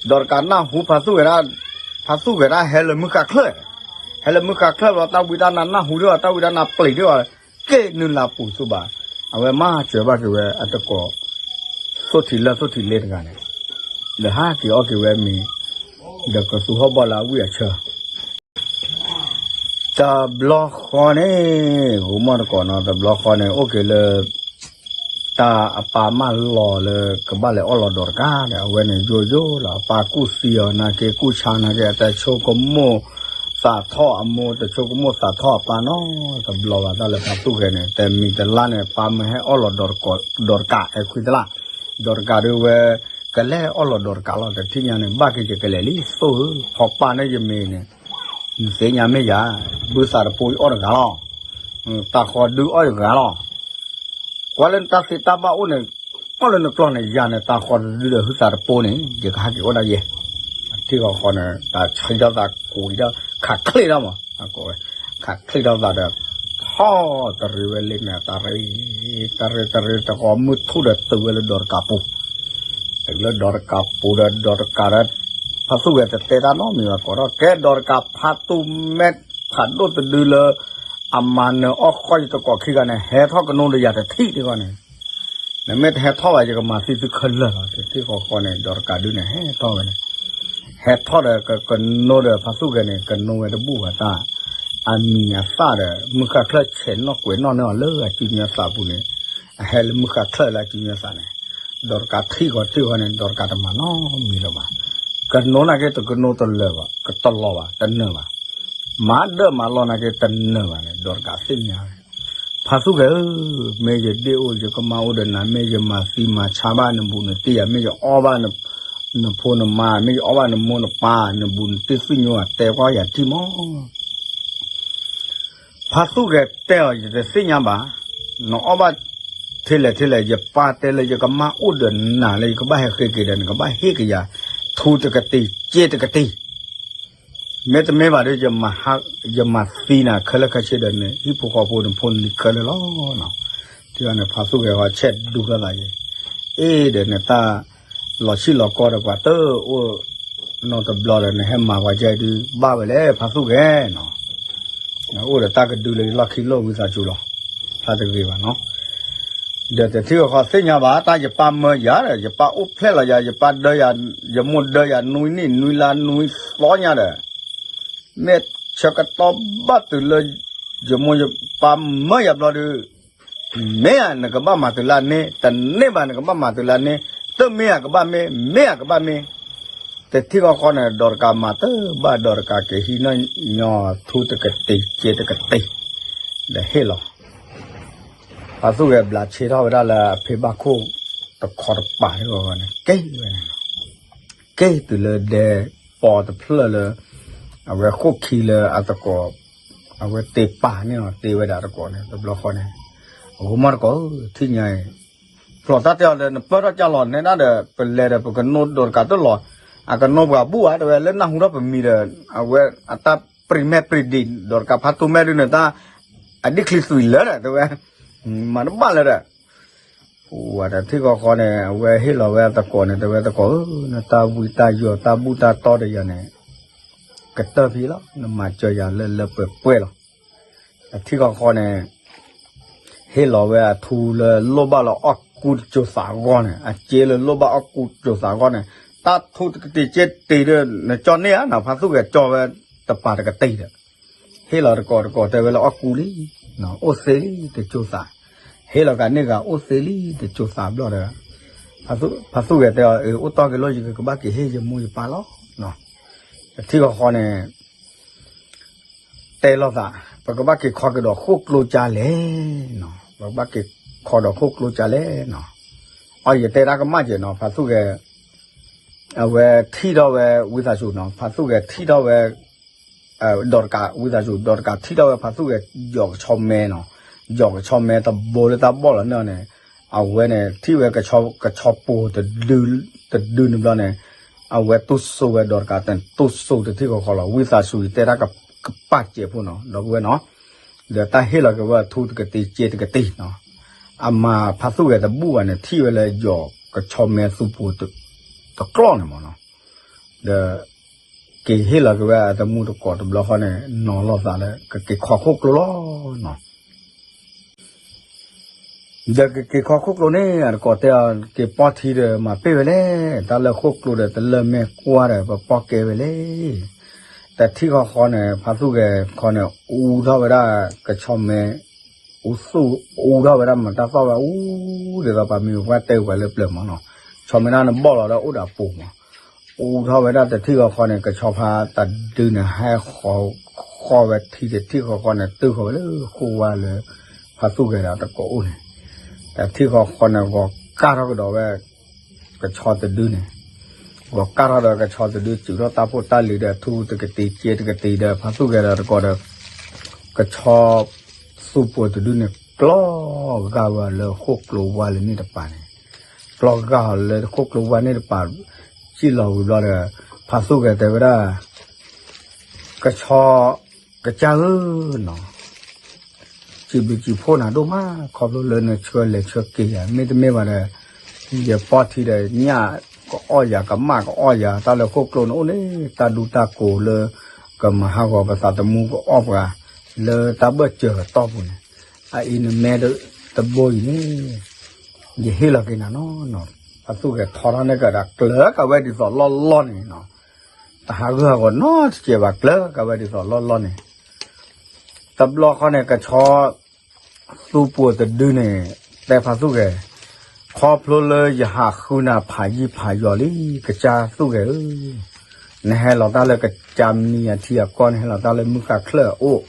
ဒီးတကးနၢ်ဟူဖါသူၣ်ဂဲၤဒၣ်, ဖါသူၣ်ဂဲၤဒၣ်ဟဲလၢမုၢ်ဃၢ်ချၢၣ်, ဟဲလၢမုၢ်ဃၢ်ချၢၣ်ဘျီ တၢ်ဝံတၢ်နါနၢ်ဟူဒံးဘၣ် တၢ်ဝံတၢ်နါပျံၤဒံးဘၣ်, က့ၤနုာ်လၢပူၤသူဘၣ်, အဝဲမၤစၢၤဘၣ်က့ၤဝဲအတကိး သိၣ်ထံးလၢသိၣ်ထံးလ့တဂၤန့ၣ်, ဒီးဟးက့ၤအီၣ်က့ၤဝဲမ့ၤ, ဒီးကသူဟီၣ်ဘီၣ်လၢအဝံၣ်အဆၢ တဘျီဃီန့ၣ် ဂိၤမီၣ်တကိးနီၤ တဘျီဃီန့ၣ် အိၣ်က့ၤလၢ တၢ်အပၢ်မၢလီၤလၢကဘၣ်လဲၤအီၣ်လီၤဒီးတကးဒီး အဝဲန့ၣ်ယိယိလီၤ အပၢ်ကူၣ်သံအီၤနာ်က့ ကူၣ်ဆါနာ်က့ တဆိကမိၣ်သးထီၣ်အမိၢ် တဆိကမိၣ်သးထီၣ်အပၢ်နီတဘျီဘၣ် တၢ်လၢဖါသူၣ်ဂဲၤန့ၣ် တမံၤတလါန့ၣ် ပၢ်မၢဟဲအီၣ်လီၤဒီးတကး အဲခွံတလါ ဒီးတကးဒုးဝဲ ကလဲၤအီၣ်လီၤဒီးတကးလီၤ တထံၣ်ညါန့ၣ် ဘၣ်က့ၤယကလဲၤလံ သိၣ်ဧၢ ဖီပာ်န့ၢ်ယမ့ၤန့ၣ် နသ့ၣ်ညါမ့ၢ်ယၤ ဘုသးတပိအီၣ်တဂၤလီၤ တၢ်ဃီဒုးအီၣ်ယဂၤလီၤ ကွၢ်လၢနတၢ်သ့တၢ်ဘၣ်အိၣ်န့ၣ် အီၣ်လၢနကျီၢ်န့ၣ် ယၤန့ၣ် တၢ်ဃီဒုးဒီးဟုသးတပိန့ၣ် ယကဟးက့ၤအိၣ်ဒၣ်ယဲ ထံၣ်ဃီဃီန့ၣ် တၢ်ဆံးထီၣ်သးကူးဒီး ခးချ့ထီၣ်မး ခးချ့ထီၣ်သးဒီး ထီၣ်တရံးဝဲလၢန့ၣ် တၢ်ရ့ တၢ်ရ့ တၢ်ရ့ တဂီၤမုၢ်ထူၣ်ဒီးတုၤဝဲလၢဒီးတကးပူၤ တုၤလၢဒီးတကးပူၤဒီး ဒီးတကးဒီး ဖါသူၣ်ဂဲၤတတဲတၢ်နီတမံၤဘၣ် ကိးထီၣ်ကဲဒီးတကးဖါသူၣ်မဲာ်ဖးဒိၣ်တဒုလၢ အမၤနၢၤအီၣ်ဃီယတကိးခံဂၤန့ၣ် ဟဲထီၣ်ကနိဒီးယၤတထံၣ်တဂီၢ်န့ၣ် နမ့ၢ်တဟဲထီၣ်ဘၣ် ယကမၤသံသုခဲလၢာ်လီၤ တထံၣ်ဃီဃီန့ၣ် ဒီးတကးဒုးန့ၣ် ဟဲထီၣ်ဝဲန့ၣ် ဟဲထီၣ်ဒီးကနိဒီးဖါသူၣ်ဂဲၤန့ၣ် ကနိဝဲတဘူၣ်ဘၣ်တၢ် အမံၤအသၣ်ဒီး မုၢ်ဃၣ်ချၢၣ်ဆဲးနီၣ်ကွဲးနီၣ်န့ၢ်အီၤလၢအစုညါသးပူၤန့ၣ် အဟဲလၢမုၢ်ဃၣ်ချၢၣ်လၢအစုညါသးန့ၣ် ဒီးတကးထံၣ်ဃီထံၣ်ဃီန့ၣ် ဒီးတကးတမၤနီတမံၤလၢၤဘၣ် ကနိနာ်က့တကနိတလၢာ်ဘၣ် ကတလီၤဘၣ် တနၢၤဘၣ် မၤဒၢၣ်မၤလီၢ်နာ်က့တနၢၤဘၣ်န့ၣ် ဒီးတကးသ့ၣ်ညါ ဖါသူၣ်ဂဲၤဧၢ, မ့ၢ်ယဒ့ၣ်အိၣ် ယကမၢ်အိၣ်ဒီးနၤ မ့ၢ်ယမၤသံမၤဆါဘၣ်နဘူးနတံၢ်ဧါ, မ့ၢ်ယအီၣ်ဘၣ်နဖိနမါ, မ့ၢ်ယအီၣ်ဘၣ်နမိၢ်နပၢ်, နဘူးနတံၢ်သူၣ်ညိဧါ, တဲကွၢ်ယၤထံၣ်မး. ဖါသူၣ်ဂဲၤတဲအီၤ ယတသ့ၣ်ညါဘၣ်, နအီၣ်ဘၣ်ထဲလဲၣ်ထဲလဲၣ်, ယပၢ်တဲလၢယကမၢ်အိၣ်ဒီးနၤလၢယကဘၣ်ဟဲဃ့က့ၤဒီး နကဘၣ်ဟ့ၣ်က့ၤယၤ ထူတကတ့ၢ်, စ့တကတ့ၢ် မ့တမ့ၢ်ဘၣ်ဒီး ယမၤသံနၤခဲလၢာ်ခဲဆ့ဒီး နဟံၣ်ဖိဃီဖိ နဖိနလံၤခဲလၢာ်လီၤ. ထံၣ်န့ၣ် ဖါသူၣ်ဂဲၤဃီဆဲးဒူကၢသးယဲ, အ့ၣ်ဒီးနတၢ်လီၤဆံၣ်လီၤကီဒီး ပှၤတအိၣ်နီတဘျီဒီး နဟဲမၤပှၤကဲဒုးဘၣ်ဝဲလဲၣ် ဖါသူၣ်ဂဲၤနီၤ. နအိၣ်ဒီးတၢ်ကဒုလၢယလီၢ်ခံလီၢ်ဝံသးစူၤလီၤ. ဖျါတဂ့ၤဘၣ်နီၤ. ဒီးတထံၣ်ဃီဃီသ့ၣ်ညါဘၣ် တၢ်ယပၢ်မၢယၤဒီး ယပၢ်အိၣ်ဖျဲၣ်လီၤယၤ ယပၢ်ဒၢယၤ ယမိၢ်ဒၢယၤနွံနံၣ်နွံလါနွံသီညါဒီး မ့ၢ်ဆၢကတီၢ်ဘၣ်တုၤလၢ ယမိၢ်ယပၢ်မၢယၤဘျီဒီး မ့ၢ်ဧါ နကဘၣ်မၤတုၤလၢန့ၣ် တန့ၢ်ဘၣ် နကဘၣ်မၤတုၤလၢန့ၣ် တမ့ၢ်ဧါ ကဘၣ်မ့ၢ် မ့ၢ်ဧါ ကဘၣ်မ့ၢ် တထံၣ်ဃီဃီန့ၣ် ဒီးတကးမၤတဘၣ် ဒီးတကးက့ၤဟံးနီၢ်ညီထူတကတ့ၢ်စ့တကတ့ၢ် ဒီးဟ့ၣ်လီၤ ဖါသူၣ်ဂဲၤဘျးဆ့ထီၣ်ဝဲဒၣ်လၢအဖံဘၣ်ခိၣ်တခီတပၤန့ၣ်ဂီၢ်န့ၣ် က့ၤဝဲန့ၣ်လီၤ. က့ၤတုၤလၢဒဲပီတဖျၢၣ်လၢ အဝဲဃိၣ်ခံလၢအသကိး အဝဲတ့ပာ်န့ၣ်လီၤ တ့ဝဲဒၣ်တကိးန့ၣ် တဘျီဃီန့ၣ် အဂီၢ်မီၢ်တကိးဧၢ ထံၣ်ညါအံၤ ဖျိးတၢ်တဲအီၤဒီး နပၢၢ်ထီၣ်ကၢ်လီၤနဲဒၣ်ဒီး ပလဲၤဒီးပကနိဒီးတကးတလီၤ အကနိပှၤဘူၣ်ဧါ တဲဝဲ လၢနၢ်ဟူထီၣ်ပမံၤဒီး အဝဲအတၢ်ပြံးမဲာ်ပြံးဒံး ဒီးတကးဖါတိၢ်မဲာ်ဒုးန့ၣ် တၢ်အဒံၣ်ချံသွံးလၢာ်ဒီး တဲဝဲ မၤတဘၣ်လၢၤဒီး ပှၤတထံၣ်ဃီဃီန့ၣ် အဝဲဟ့ၣ်လီၤဝဲအသကိးန့ၣ် တဲဝဲသကိးဧၢ နတၢ်ဝံတၢ်ယိာ်တၢ်ဘူၣ်တၢ်တီဒီးယၤန့ၣ် ကတၢၢ်ဖံးလီၤ နမၤစၢၤယၤလၢလၢပှဲၤပှဲၤလီၤ. တထံၣ်ဃီဃီန့ၣ် ဟ့ၣ်လီၤဝဲအထူလၢလိၣ်ဘၣ်လၢအီၣ်ကူတစိၤသးအဂီၢ်န့ၣ် အစ့လၢလိၣ်ဘၣ်အီၣ်ကူတစိၤသးအဂီၢ်န့ၣ် တၢ်ထူတကတ့ၢ်စ့တ့ၢ်ဒီး နကၠီန့ၢ်ဧါနီၤ ဖါသူၣ်ဂဲၤကၠီဝဲတပၤတကတ့ၢ်ဒီး ဟ့ၣ်လီၤတကိးတကိးတဲဝဲလၢအီၣ်ကူလံ အိၣ်သ့လံတစိၤသး ဟ့ၣ်လီၤကန့ၢ်ဂၤအိၣ်သ့လံတစိၤသးဘျီဒီး ဖါသူၣ်ဂဲၤတဲအီၤ အိၣ်တီၢ်က့ၤလီၤ ယကဘၣ်က့ၤဟ့ၣ်ယမိၢ်ယပၢ်လီၤ. တထံၣ်ဃီဃီန့ၣ် တဲလိာ်သး ပကဘၣ်က့ၤခီက့ၤဒီးဃိၣ်ကျိကၢ်လဲၣ်နီၤ ပကဘၣ်က့ၤခီဒီးဃိၣ်ကျိကၢ်လဲၣ်နီၤ အီၣ်ယတဲတၢ်ကမၣ်ကဲနီၤ ဖါသူၣ်ဂဲၤ အဝဲထံၣ်ထီၣ်ဝဲဝံသးစူၤနီၤ ဖါသူၣ်ဂဲၤထံၣ်ထီၣ်ဝဲ ဒီးတကး ဝံသးစူၤ ဒီးတကးထံၣ်ထီၣ်ဝဲဖါသူၣ်ဂဲၤ ယီၤကဆီမဲနီၤ ယီၤကဆီမဲတဘိလၢတၢ်ဘီၣ်လီၤန့ၣ်န့ၣ် အဝဲန့ၣ် ထံၣ်ဝဲကဆီပိၤတဒုန့ၣ်ဘျီန့ၣ် အဝဲတူၢ်စိဝဲဒီးတကးတတူၢ်စိတထံၣ်ဃီဃီလီၤ ဝံသးစူၤ ယတဲတၢ်ကပၣ်စဲးဖိနီၤ ဒီပုၢ်ဝဲၢ်နီၤ ဒီးတၢ်ဟ့ၣ်လီၤက့ၤဝဲအထူတကတ့ၢ်စ့တကတ့ၢ်နီၤ အမၤဖါသူၣ်ဂဲၤတဘူၣ်ဘၣ်န့ၣ် ထံၣ်ဝဲလၢယီၤကဆီမဲသူပိၤ တကျီၢ်န့ၣ်မ့ၢ်နီၤ ဒီး က့ၤဟ့ၣ်လီၤက့ၤဝဲအတမူတကိးတဘျီဃီန့ၣ် နီၤလိာ်သးလၢ ကက့ၤခီဃိၣ်ကျိလီၤနီၤ ဒီးကက့ၤခီဃိၣ်ကျိန့ၣ် အတကိးတဲအီၤ က့ၤပီၢ်ထံဒီးမၤပ့ၢ်ဝဲလဲၣ် တၢ်လၢဃိၣ်ကျိဒီးတလၢၢ်မဲာ်ကွၢ်ဒီး ပပီၢ်ကဲဝဲလဲၣ် တထံၣ်ဃီဃီန့ၣ် ဖါသူၣ်ဂဲၤခီန့ၣ် အူထီၣ်ဝဲဒၣ်ကဆီမဲ အူသူၣ် အူထီၣ်ဝဲဒၣ်မတၤသီၣ်ဝဲအူ ဒ်သိးပှၤမံၤပှၢ်တဲပှၤလၢပျၢၤမ့ၢ်နီၤ ဆီမဲဒၣ်န့ၣ်ဘီၣ်လီၤဒီးအိၣ်ဒီးအပူၤမး အူထီၣ်ဝဲဒၣ်တထံၣ်ဃီဃီန့ၣ် ကဆီဖါတဒုန့ၣ် ဟဲဃီၤဃီၤဝဲထံတထံၣ်ဃီဃီန့ၣ် တုၤဃီၤဝဲလၢဃိၣ်ဝါလၢ ဖါသူၣ်ဂဲၤဒီးတကိးအိၣ်န့ၣ် တထံၣ်ဃီဃီန့ၣ် ဂီၤကၢ်ထီၣ်ကဒီးဝဲ ကဆီတဒုန့ၣ် ဂီၤကၢ်ထီၣ်ဒီးကဆီတဒု စူးထီၣ်တၢ်ဖိတၢ်လံၤဒီး ထူတကတ့ၢ်စ့တကတ့ၢ်ဒီး ဖါသူၣ်ဂဲၤဒီးတကိးဒီး ကဆီသူပိၤတဒုန့ၣ် ကျီဂာ်ဝဲလၢဃိၣ်ကျိဝါလၢန့ၣ်တပၤန့ၣ် ကျီဂာ်လၢဃိၣ်ကျိဝါန့ၣ်တပၤ စံၣ်လီၤဝံၤဘျီဒီး ဖါသူၣ်ဂဲၤတဲဝဲဒၣ် ကဆီ ကစၢ်ဧၢနီၤ စံးဘျုးစံးဖှိၣ်နၤဒိၣ်မး ခီဖျိလၢနဆှၢလဲၤဆှၢက့ၤယၤ မ့တမ့ၢ်ဘၣ်ဒီး ယပီၢ်ထံဒီးညၣ်ကအီၣ်ယၤ ကမၣ်ကအီၣ်ယၤ တၢ်လၢဃိၣ်ကျိန့ၣ်အိၣ်န့ၣ် တၢ်ဒူတၢ်ကိးလၢ ကမၤဟးဂီၤပသးသမူကအီၣ်ပှၤ လၢတၢ်ဘၢၣ်စၢၤအတီၢ်ပူၤန့ၣ် အအံၤနမဲတဘိအံၤန့ၣ် ယဟ့ၣ်လီၤက့ၤနၤနီၤနီၤ ဖါသူၣ်ဂဲၤထီထီၣ်န့ၢ်ကဒီးကျၢၤကဝဲဒ်သိးလီၢ်လီၢ်န့ၣ်နီၤ တဟးဂူာ်ဟးဂီၤနီတစဲးဘၣ် ကျၢၤကဝဲဒ်သိးလီၢ်လီၢ်န့ၣ် တဘျီဃီန့ၣ် ကဆီ သူပိၤတဒုန့ၣ် တဲဖါသူၣ်ဂဲၤ ခီဖျိလၢယဟးဃုနၤဖးယံာ်ဖးယီၤလံ ကစၢ်သူၣ်ဂဲၤဧၢ နဟဲလီၤတၢ်လၢကစၢ်မံၤအထံအကီၢ် နဟဲလီၤတၢ်လၢမုၢ်ဃါချၢၣ်အအိၣ်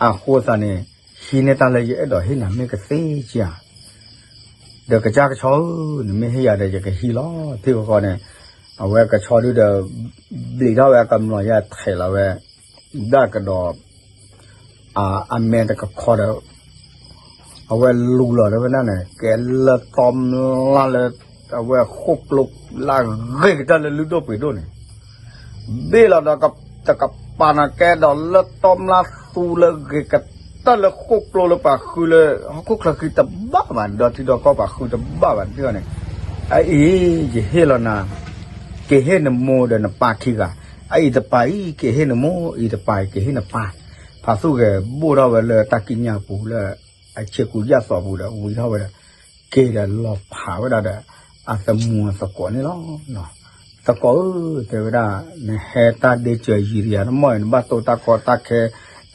အဃိသတးန့ၣ် ဟံးန့ၢ်တၢ်လၢယအဲၣ်ဒိးဟ့ၣ်နၤမ့ၢ်ကသ့ဧါ ဒီးကစၢ်ကဆီဧၢ နမ့ၢ်ဟ့ၣ်ယၤဒီးယကဟံးလီၤ ထံၣ်ဃီဃီန့ၣ် အဝဲကဆီဒုဒီး ဘျံးထီၣ်ဝဲအကမျီၤယါထဲးလီၤဝဲ ဒၣ်ကဒီး အမဲာ်တကခီဒီး အဝဲလူၤလီၤဒီးဝဲဒၣ်န့ၣ် ကဲလၢတီမျၢ်လၢ အဝဲဃိၣ်ကျိလၢအဂ့ၤကတၢၢ်လၢလုၢ်ဒိၣ်ပှ့ၤဒိၣ်န့ၣ် ဘ့ၣ်လီၤဒီးတကပၤန့ၣ် ကဲဒီးလၢတီမျၢ်သူလၢဂ့ၤကတၢၢ်လၢဃိၣ်ကျိလၢပှၤဃုလၢ ဟီၣ်ခိၣ်ချၢဃံတဘၣ်ဘၣ် ဒီးထံဒီးကီၢ်ပှၤဃုတဘၣ်ဘၣ်န့ၣ်န့ၣ် အအံၤ ယဟ့ၣ်လီၤနၤ က့ၤဟ့ၣ်နမိၢ်ဒီးနပၢ်ခံဂၤ အအံၤတပၤအံၤ က့ၤဟ့ၣ်နမိၢ် အံၤတပၤအံၤ က့ၤဟ့ၣ်နပၢ် ဖါသူၣ်ဂဲၤဘိၣ်ထီၣ်ဝဲလၢတၢ်ကံးညာ်ပူၤလၢ အဆ့ကူယၢ်သီးပူၤဒီးဝံၤထီၣ်ဝဲဒီး က့ၤဒီးလီၤဖးဝဲဒၣ်ဒီး အသမူအသကိးန့ၣ်လီၤ. သကိးဧၢ, တဲဝဲဒၣ်, နဟဲတၢ်ဒ့စၢၤယံၤဒီးယၤတမီၢ်အံၤ နဘၣ်တိၢ်တၢ်ကီတၢ်ခဲ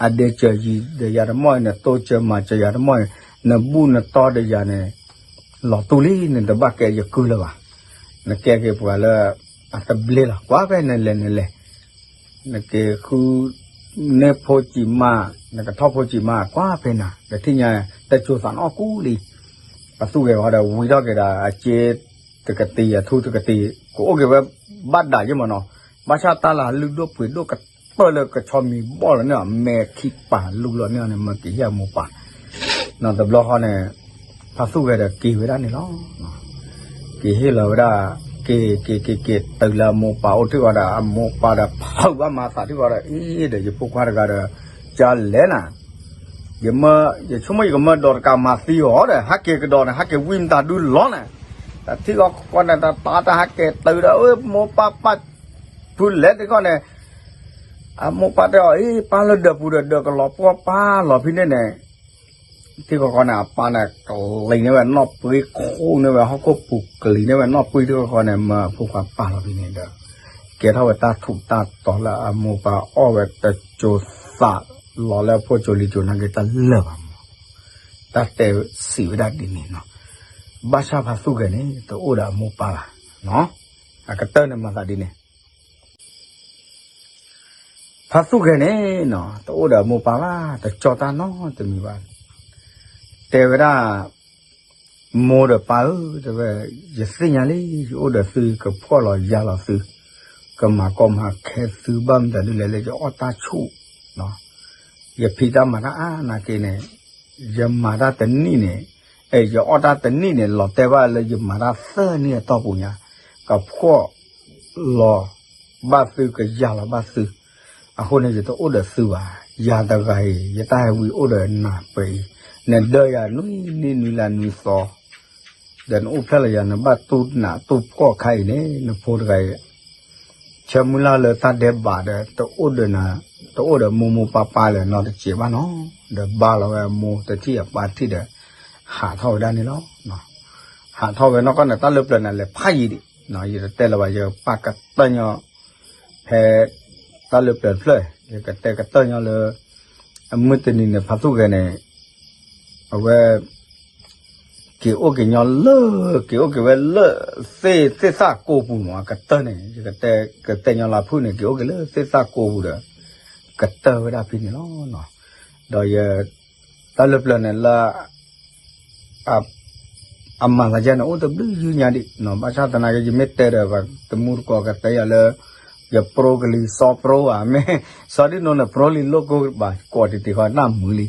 အဒ့စၢၤယံၤဒီးယၤတမီၢ်အံၤ နတိၢ်စၢၤမၤစၢၤယၤတမီၢ်အံၤ နဘူၣ်နတီၢ်ဒီးယၤန့ၣ် လီၤတူၢ်လံ နတဘၣ်ကဲယကုၢ်လၢၤဘၣ်. နကဲက့ၤပှၤလၢ အသဘျ့လီၤ ကွၢ်ဖဲနလဲၤနလဲၤ နက့ၤဃုန့ၢ်ဖိစံးမး, နကထီၣ်ဖိစံးမး ကွၢ်ဖဲနၤ ဒီးထံၣ်ညါတစိၤသးနအီၣ်ကူလံ. ပသူၣ်ဂဲၤဃီဒီးဝံထီၣ်က့ၤဒီး အစ့တကတံၤ အထူတကတံၤ ကအိၣ်က့ၤဝဲဘၣ်ဒၣ်ယ့ၢ်မးနီၤ. ဘၣ်ဆၣ်တၢ်လၢလုၢ်ဒိၣ်ပှ့ၤဒိၣ်ကတၢၢ်လၢကဆီမံၤဘီၣ်လီၤန့ၣ် အမဲာ်ခံပာ်လူလီၤန့ၣ်န့ၣ် မၤက့ၤဟ့ၣ်အမိၢ်ပၢ် နီၤ. တဘျီဃီန့ၣ် ဖါသူၣ်ဂဲၤဒီးက့ၤဝဲဒၣ်န့ၣ်လီၤ. က့ၤဟ့ၣ်လီၤဝဲဒၣ် က့ၤက့ၤက့ၤက့ၤ တုၤလၢအမိၢ်ပၢ်အိၣ်ထံၣ်ဃီဒီး အမိၢ်ပၢ်ဒီးဖုးဘၣ်မၤသးထံၣ်ဃီဒီး အံၤဒီး ယဖိခွါတဂၤဒီး ကလဲၤနၤ, ယမၢ ယဆိကမိၣ်ယကမၢဒိးတကးမၤသံအီၤဒီး ဟဲက့ၤကဒီးန့ၣ် ဟဲက့ၤဝံမတၤဒုလီၤန့ၣ်, တထံၣ်ဃီဃီန့ၣ် တတၢ်တဟဲက့ၤတုၤဒီး အမိၢ်ပၢ်ပာ် ဖုးလဲၤထံၣ်ဃီန့ၣ် အမိၢ်ပၢ်တဲအီၤ အံၤ ပၢ်လၢဒၢးပူၤဒီးဒၢးကလီၤပှီၢ်ပၢ်လီၤဖဲန့ၣ်န့ၣ် ထံၣ်ဃီဃီန့ၣ် အပၢ်န့ၣ် ကလံၤန့ၢ်ဝဲနီၢ်ပှ့ၤ ခူၣ်န့ၢ်ဝဲဟီၣ်ခိၣ်ပူၤ ကလံၤန့ၢ်ဝဲနီၢ်ပှ့ၤထံၣ်ဃီဃီန့ၣ် မၢအဖိခွါပာ်လီၤဖဲန့ၣ်ဒီး ကဲထီၣ်ဝဲတၢ်ထူးတၢ်တီၤလၢအမိၢ်ပၢ်အီၣ်ဝဲတစိၤသးလီၤလၢအဖိစိၤလံၤစိၤနာ်က့တလၢာ်ဘၣ်မး, တၢ်တဲစံးဝဲဒၣ်ဒ်န့ၣ်နီၤ, ဘၣ်ဆၣ်ဖါသူၣ်ဂဲၤန့ၣ် တအိၣ်ဒီးအမိၢ်ပၢ်ဘၣ်, အကတၢၢ်န့ၣ်မၤသးဒ်န့ၣ် ဖါသူၣ်ဂဲၤန့ၣ်နီၤ တအိၣ်ဒီးအမိၢ်ပၢ်ဘၣ်, တကၠီတၢ်နီတမံၤဘၣ်. တဲဝဲဒၣ်, မိၢ်ဒီးပၢ်ဧၢ, တဲဝဲ, ယသ့ၣ်ညါလံ, ယအိၣ်ဒီးသု ကဖှီၣ်လီၤယာ်လီၤသု, ကမၤကီမၤခဲသု ဘၣ်မတၤဒ်လဲၣ်လၢယအီၣ်တၢ်ဆူၣ်, ယဖံးတၢ်မၤတၢ်အါနာ်က့န့ၣ်, ယမၤတၢ်တနံၣ်န့ၣ်, အဲ ယအီၣ်တၢ်တနံၣ်န့ၣ် လီၤတဲာ်ဘၣ်လၢယမၤတၢ်သၢနံၣ်အတီၢ်ပူၤညါ, ကဖှီၣ် လီၤဘၣ်သု ကယာ်လီၤဘၣ်သု, အဃိန့ၣ် ယတအိၣ်ဒီးသုဘၣ်, ယၤတဂၤအံၤ ယတၢ်ဟဲဝံအိၣ်ဒီးနၤပှဲၤအံၤ, နဒၢယၤနွံနံၣ်နွံလါနွံသီ, ဒီးနအိၣ်ဖျဲၣ်လီၤယၤ နဘၣ်တူၢ်နးတူၢ်ဖှီၣ်ခါအံၤန့ၣ် နဖိတဂၤအံၤ, ဆၢမုၢ်လၢ်လၢတၢ်ဒဲးဘးဒီး တအိၣ်ဒီးနၤ, တအိၣ်ဒီးမိၢ်မိၢ်ပၢ်ပၢ်လၢၤနီတစဲးဘၣ်နီၤ, ဒီးဘါလီၤဝဲအမိၢ်တထံၣ်အပၢ်တထံၣ်ဒီး ဟးထီၣ်ဝဲဒၣ်န့ၣ်လီၤ. ဟးထီၣ်ဝဲနီၢ်ကီၢ်န့ၣ် တၢ်လၢပျၢၤန့ၣ် လဲၤဖးယံာ်ဒံး, ယတတဲလၢၤဘၣ် ယပာ်ကတၢၢ်ညီ ဖဲတၢ်လၢပျၢၤတဖျၢၣ်, ယကတဲကတၢၢ်ညီလၢ အမုၢ်တနံၤန့ၣ် ဖါသူၣ်ဂဲၤန့ၣ် အဝဲ က့ၤအိၣ်က့ၤညီလၢ က့ၤအိၣ်က့ၤဝဲလၢ သ့ၣ်သၣ်ကိးပူၤမး အကတၢၢ်န့ၣ် ယကတဲ ကတဲညီလၢဖုၣ်န့ၣ် က့ၤအိၣ်က့ၤလၢသ့ၣ်သၣ်ကိးပူၤဒီး ကတၢၢ်ဝဲဒၣ်ဖဲန့ၣ်လီၤ. ဒီးယ တၢ်လၢပျၢၤန့ၣ်လၢ အမၤသးယဲန့ၣ် အိၣ်တဘျုးယုၢ်ညါဒံး, ဘၣ်ဆၣ်သနာ်က့ ယမ့ၢ်တဲဒီး တမူတကိးကတဲယၤလၢ ယပြိကလံၤစီပြိဧါ, မ့ၢ်စီဒံၣ်နိန့ၣ် ပြိလံၤလိာ်ကိၢ်ဘၣ် ကိးတံၢ်တံၢ်ဃီနၢ်မုာ်လံ.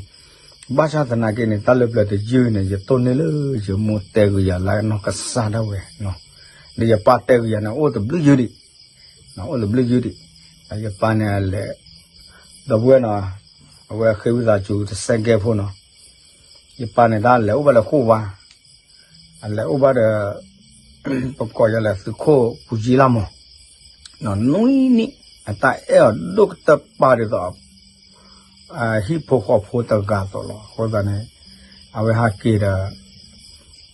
ဘၣ်ဆၣ်သနာ်က့န့ၣ် တၢ်လၢပျၢၤတယုၢ်န့ၣ် ယတိၢ်န့ၢ်လၢယမိၢ်တဲဂုာ်ယၤလၢနီၢ်ကစၢ်ဒၣ်ဝဲ, ဒီးယပၢ်တဲဂုာ်ယၤန့ၣ် အိၣ်တဘျုးယုၢ်ဒံး, အိၣ်တဘျုးယုၢ်ဒံး, ယပၢ်န့ၣ်အလဲၤ ဒီပုၢ်ဝဲၢ်နီၤ, အဝဲဃ့ဝံသးစူၤတစဲးကဲဖိနီၤ, ယပၢ်န့ၣ်တၢ်လဲၤအိၣ်ဘၣ်လၢဃိၣ်ဝါ, အလဲၤအိၣ်ဘၣ်ဒီး ပကိးယၤလဲၣ်သုးခိၣ်ပူၤကံလၢ်မး, နွံနံၣ် အတၢ်အဲၣ်အီၤဒိၣ်ကတၢၢ်ပာ်ဒ်သိး ဟံၣ်ဖိဃီဖိတဂၤအသိးလီၤ. အဃိသတးန့ၣ် အဝဲဟးက့ၤဒီး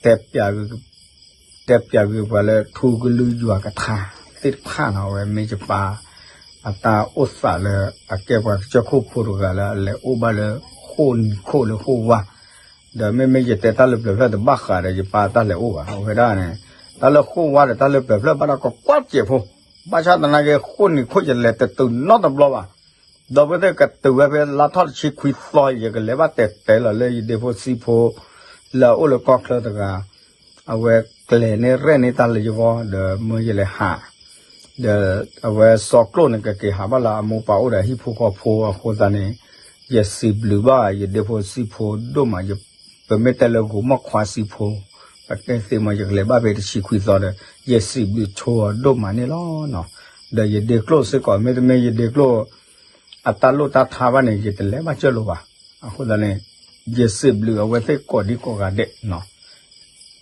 တဲပျး တဲပျးဂ့ၤပှၤလၢထူကလုၢ်ယွၤကထါသ့ၣ်တဖၣ်နီၤ, အဝဲမ့ၢ်ယပၢ် အတၢ်အိၣ်သးလၢ အကဲပှၤကစၢၢ်ခိၣ်ဖိတဂၤလၢအလဲၤအိၣ်ဘၣ်လၢဃိၣ်နံၤခိၣ်လၢဃိၣ်ဝါ, ဒီးမ့မ့ၢ်ယတဲတၢ်လၢပျၢၤဖျၢၣ်တဘၣ်ဃးဒီး ယပၢ်တၢ်လဲၤအိၣ်ဘၣ်. အဝဲဒၣ်န့ၣ် တၢ်လၢဃိၣ်ဝါဒီးတၢ်လၢပျၢၤဖျၢၣ်ဘၣ်ဒီးကကွၢ်စဲးဖိ, ဘၣ်ဆၣ်သနာ်က့ ဃိၣ်နံၤခိၣ်ယလဲၤတတုၤနီတဘျီဘၣ်. ဒီးပဝဲသ့ၣ်ကတုၤဝဲဖဲလါထီၣ်တဆံခွံသီ ယကလဲၤဘၣ်တဲာ်တဲာ်လီၤလၢယဒ့ဖိဆံးဖိ လၢအအိၣ်လၢကီၢ်ချၢတဂၤ, အဝဲကျဲၤန့ၢ်ရဲၣ်န့ၢ်တၢ်လၢယဂီၢ် ဒီးမၢယလဲၤဟး, ဒီးအဝဲစီၤကျိၣ်န့ၣ် ကက့ၤဟးဘၣ်လၢအမိၢ်ပၢ်အိၣ်ဒီးဟံၣ်ဖိဃီဖိအဃိသတးန့ၣ်, ယစံးဘျုးဘၣ်ယဒ့ဖိဆံးဖိဒိၣ်မး, ပမ့ၢ်တဲလၢဂိၤမီၢ်ခွါဆံးဖိ, ပတဲသ့မး ယကလဲၤဘၣ်ဖဲတဆံခွံသီဒီး ယစံးဘျုးဆိအီၤဒိၣ်မးန့ၣ်လီၤ. ဒီးယဒ့ကျိၣ်စ့ၢ်ကီး မ့တမ့ၢ်ယဒ့ကျိၣ် အတၢ်လိၣ်တၢ်ထါဘၣ်န့ၣ် ယတလဲၤဘၣ်ကၢၢ်လိာ်ဘၣ်. အဃိသတးန့ၣ် ယစံးဘျုးအဝဲသ့ၣ်ကိးဒံကိးဂၤဒဲး,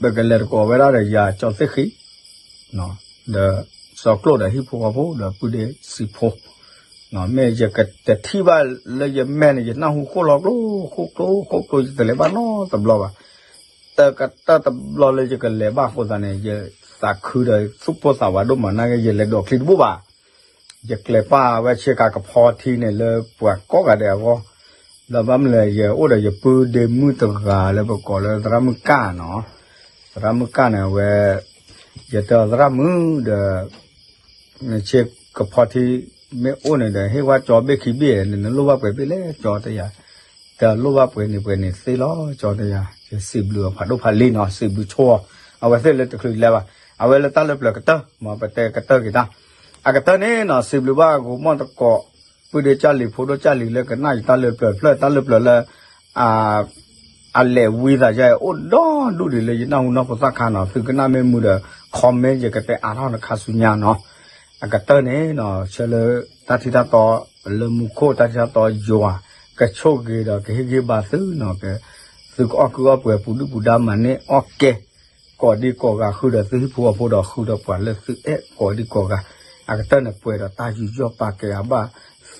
ပကလဲၤတကိးဝဲဒၣ်ဒီးယၤကၠီသ့ၣ်ဃံ, ဒီးစီၤကျိၣ်ဒီးဟံၣ်ဖိဃီဖိဒီးပုၢ်ဒ့ဆံးဖိ, မ့ၢ်ယကတထံၣ်ဘၣ်လၢယမဲာ်န့ၣ် ယနၢ်ဟူဃိၣ်လီၤကျိ ဃိၣ်ကျိ ဃိၣ်ကျိ ယတလဲၤဘၣ်နီတဘျီဘၣ်. ကတၢၢ်တဘျီလၢယကလဲၤဘၣ်အဃိသတးန့ၣ် ယသးခုဒီးသူၣ်ပိၢ်သးဝးဒိၣ်မးနာ်က့ ယလဲၤဒိးချံတဘူၣ်ဘၣ်. ယကျဲၤပာ်ဝဲဆ့ကၤကဖီထံန့ၣ်လၢပှၤကိးဂၤဒဲးအဂီၢ်, ဒီးဘၣ်မနုၤလဲၣ် ယအိၣ်ဒီးယပုၢ်ဒ့မုၣ်တဂၤလၢပကိးလၢသရၣ်မုၣ်ကၣ်နီၤ, သရၣ်မုၣ်ကၣ်န့ၣ် အဝဲ ယတဲအီၤသရၣ်မုၣ်ဒီး နဆ့ကဖီထံမ့ၢ်အိၣ်န့ၣ်ဒီး ဟ့ၣ်ဝဲကၠီဘ့ၣ်ခံဘ့ၣ်န့ၣ် နလိၣ်ဘၣ်ပှဲၤဘ့ၣ်လဲၣ် ကၠီတဲယၤ, တလိၣ်ဘၣ်ပှဲၤန့ၣ်ပှဲၤန့ၣ်သ့လီၤ ကၠီတဲယၤ, ယစံးဘျုးအီၤဖးဒိၣ်ဖးလံနီၤ စံးဘျုးဆိအီၤ, အဝဲသ့ၣ်လၢတချုးလဲၤဘၣ်, အဝဲလၢတၢ်လၢပျၢၤကတၢၢ် မ်ပတဲကတၢၢ်က့ၤတၢ်, အကတၢၢ်န့ၣ်နီၤ စံးဘျုးဘၣ်ဂိၤမီၣ်တကိး, ပုၢ်ဒ့ကၢ်လံၤ ဖိဒိၣ်ကၢ်လံၤလၢကနၣ်ယတၢ်လၢပျၢၤ ဖျၢၣ်တၢ်လၢပျၢၤလၢ အလဲၤဝံသးယါအံၤ အိၣ်ဒီဒူၣ်ဒံးလၢယနၢ်ဟူနီၢ်ဖိသၣ်ခါနီၤ, သုကနၣ်မ့ၢ်မုာ်ဒီး comment ယကတဲအါထီၣ်နခါဆူညါနီၤ, အကတၢၢ်န့ၣ်နီၤ ဆၢလၢတၢ်ထံၣ်တၢ်တီလၢမူခိၣ် တၢ်ထံၣ်တၢ်တီယွၤ ကဆိၣ်ဂ့ၤဒီးကဟ့ၣ်ဂံၢ်ဘါသုနီၤ, သုကအီၣ်ကုၢ်အီၣ်ပှဲၤပူၤဒုၣ်ပူၤဒါမၤန့ၢ်အီၣ်ကဲ ကိးဒံကိးဂၤ ဃုာ်ဒီးသုဟံၣ်ဖိဃီဖိဒီးဃုာ်ဒီးပှၤလၢသုအဲၣ်ကိးဒံကိးဂၤ, အကတၢၢ်န့ၣ်ပှဲၤဒီးတၢ်ယူးယီၣ်ပာ်ကဲအဘၣ်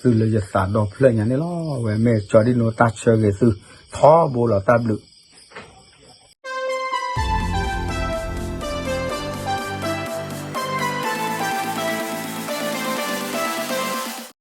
သုလၢယသးဒီဖျၢၣ်ညါန့ၣ်လီၤ. အဝဲမ့ၢ်ကၠီဒံၣ်နိတၢ်ဆၢဂ့ၤသု ထီဘိလီၤ တၢ်ဘျုး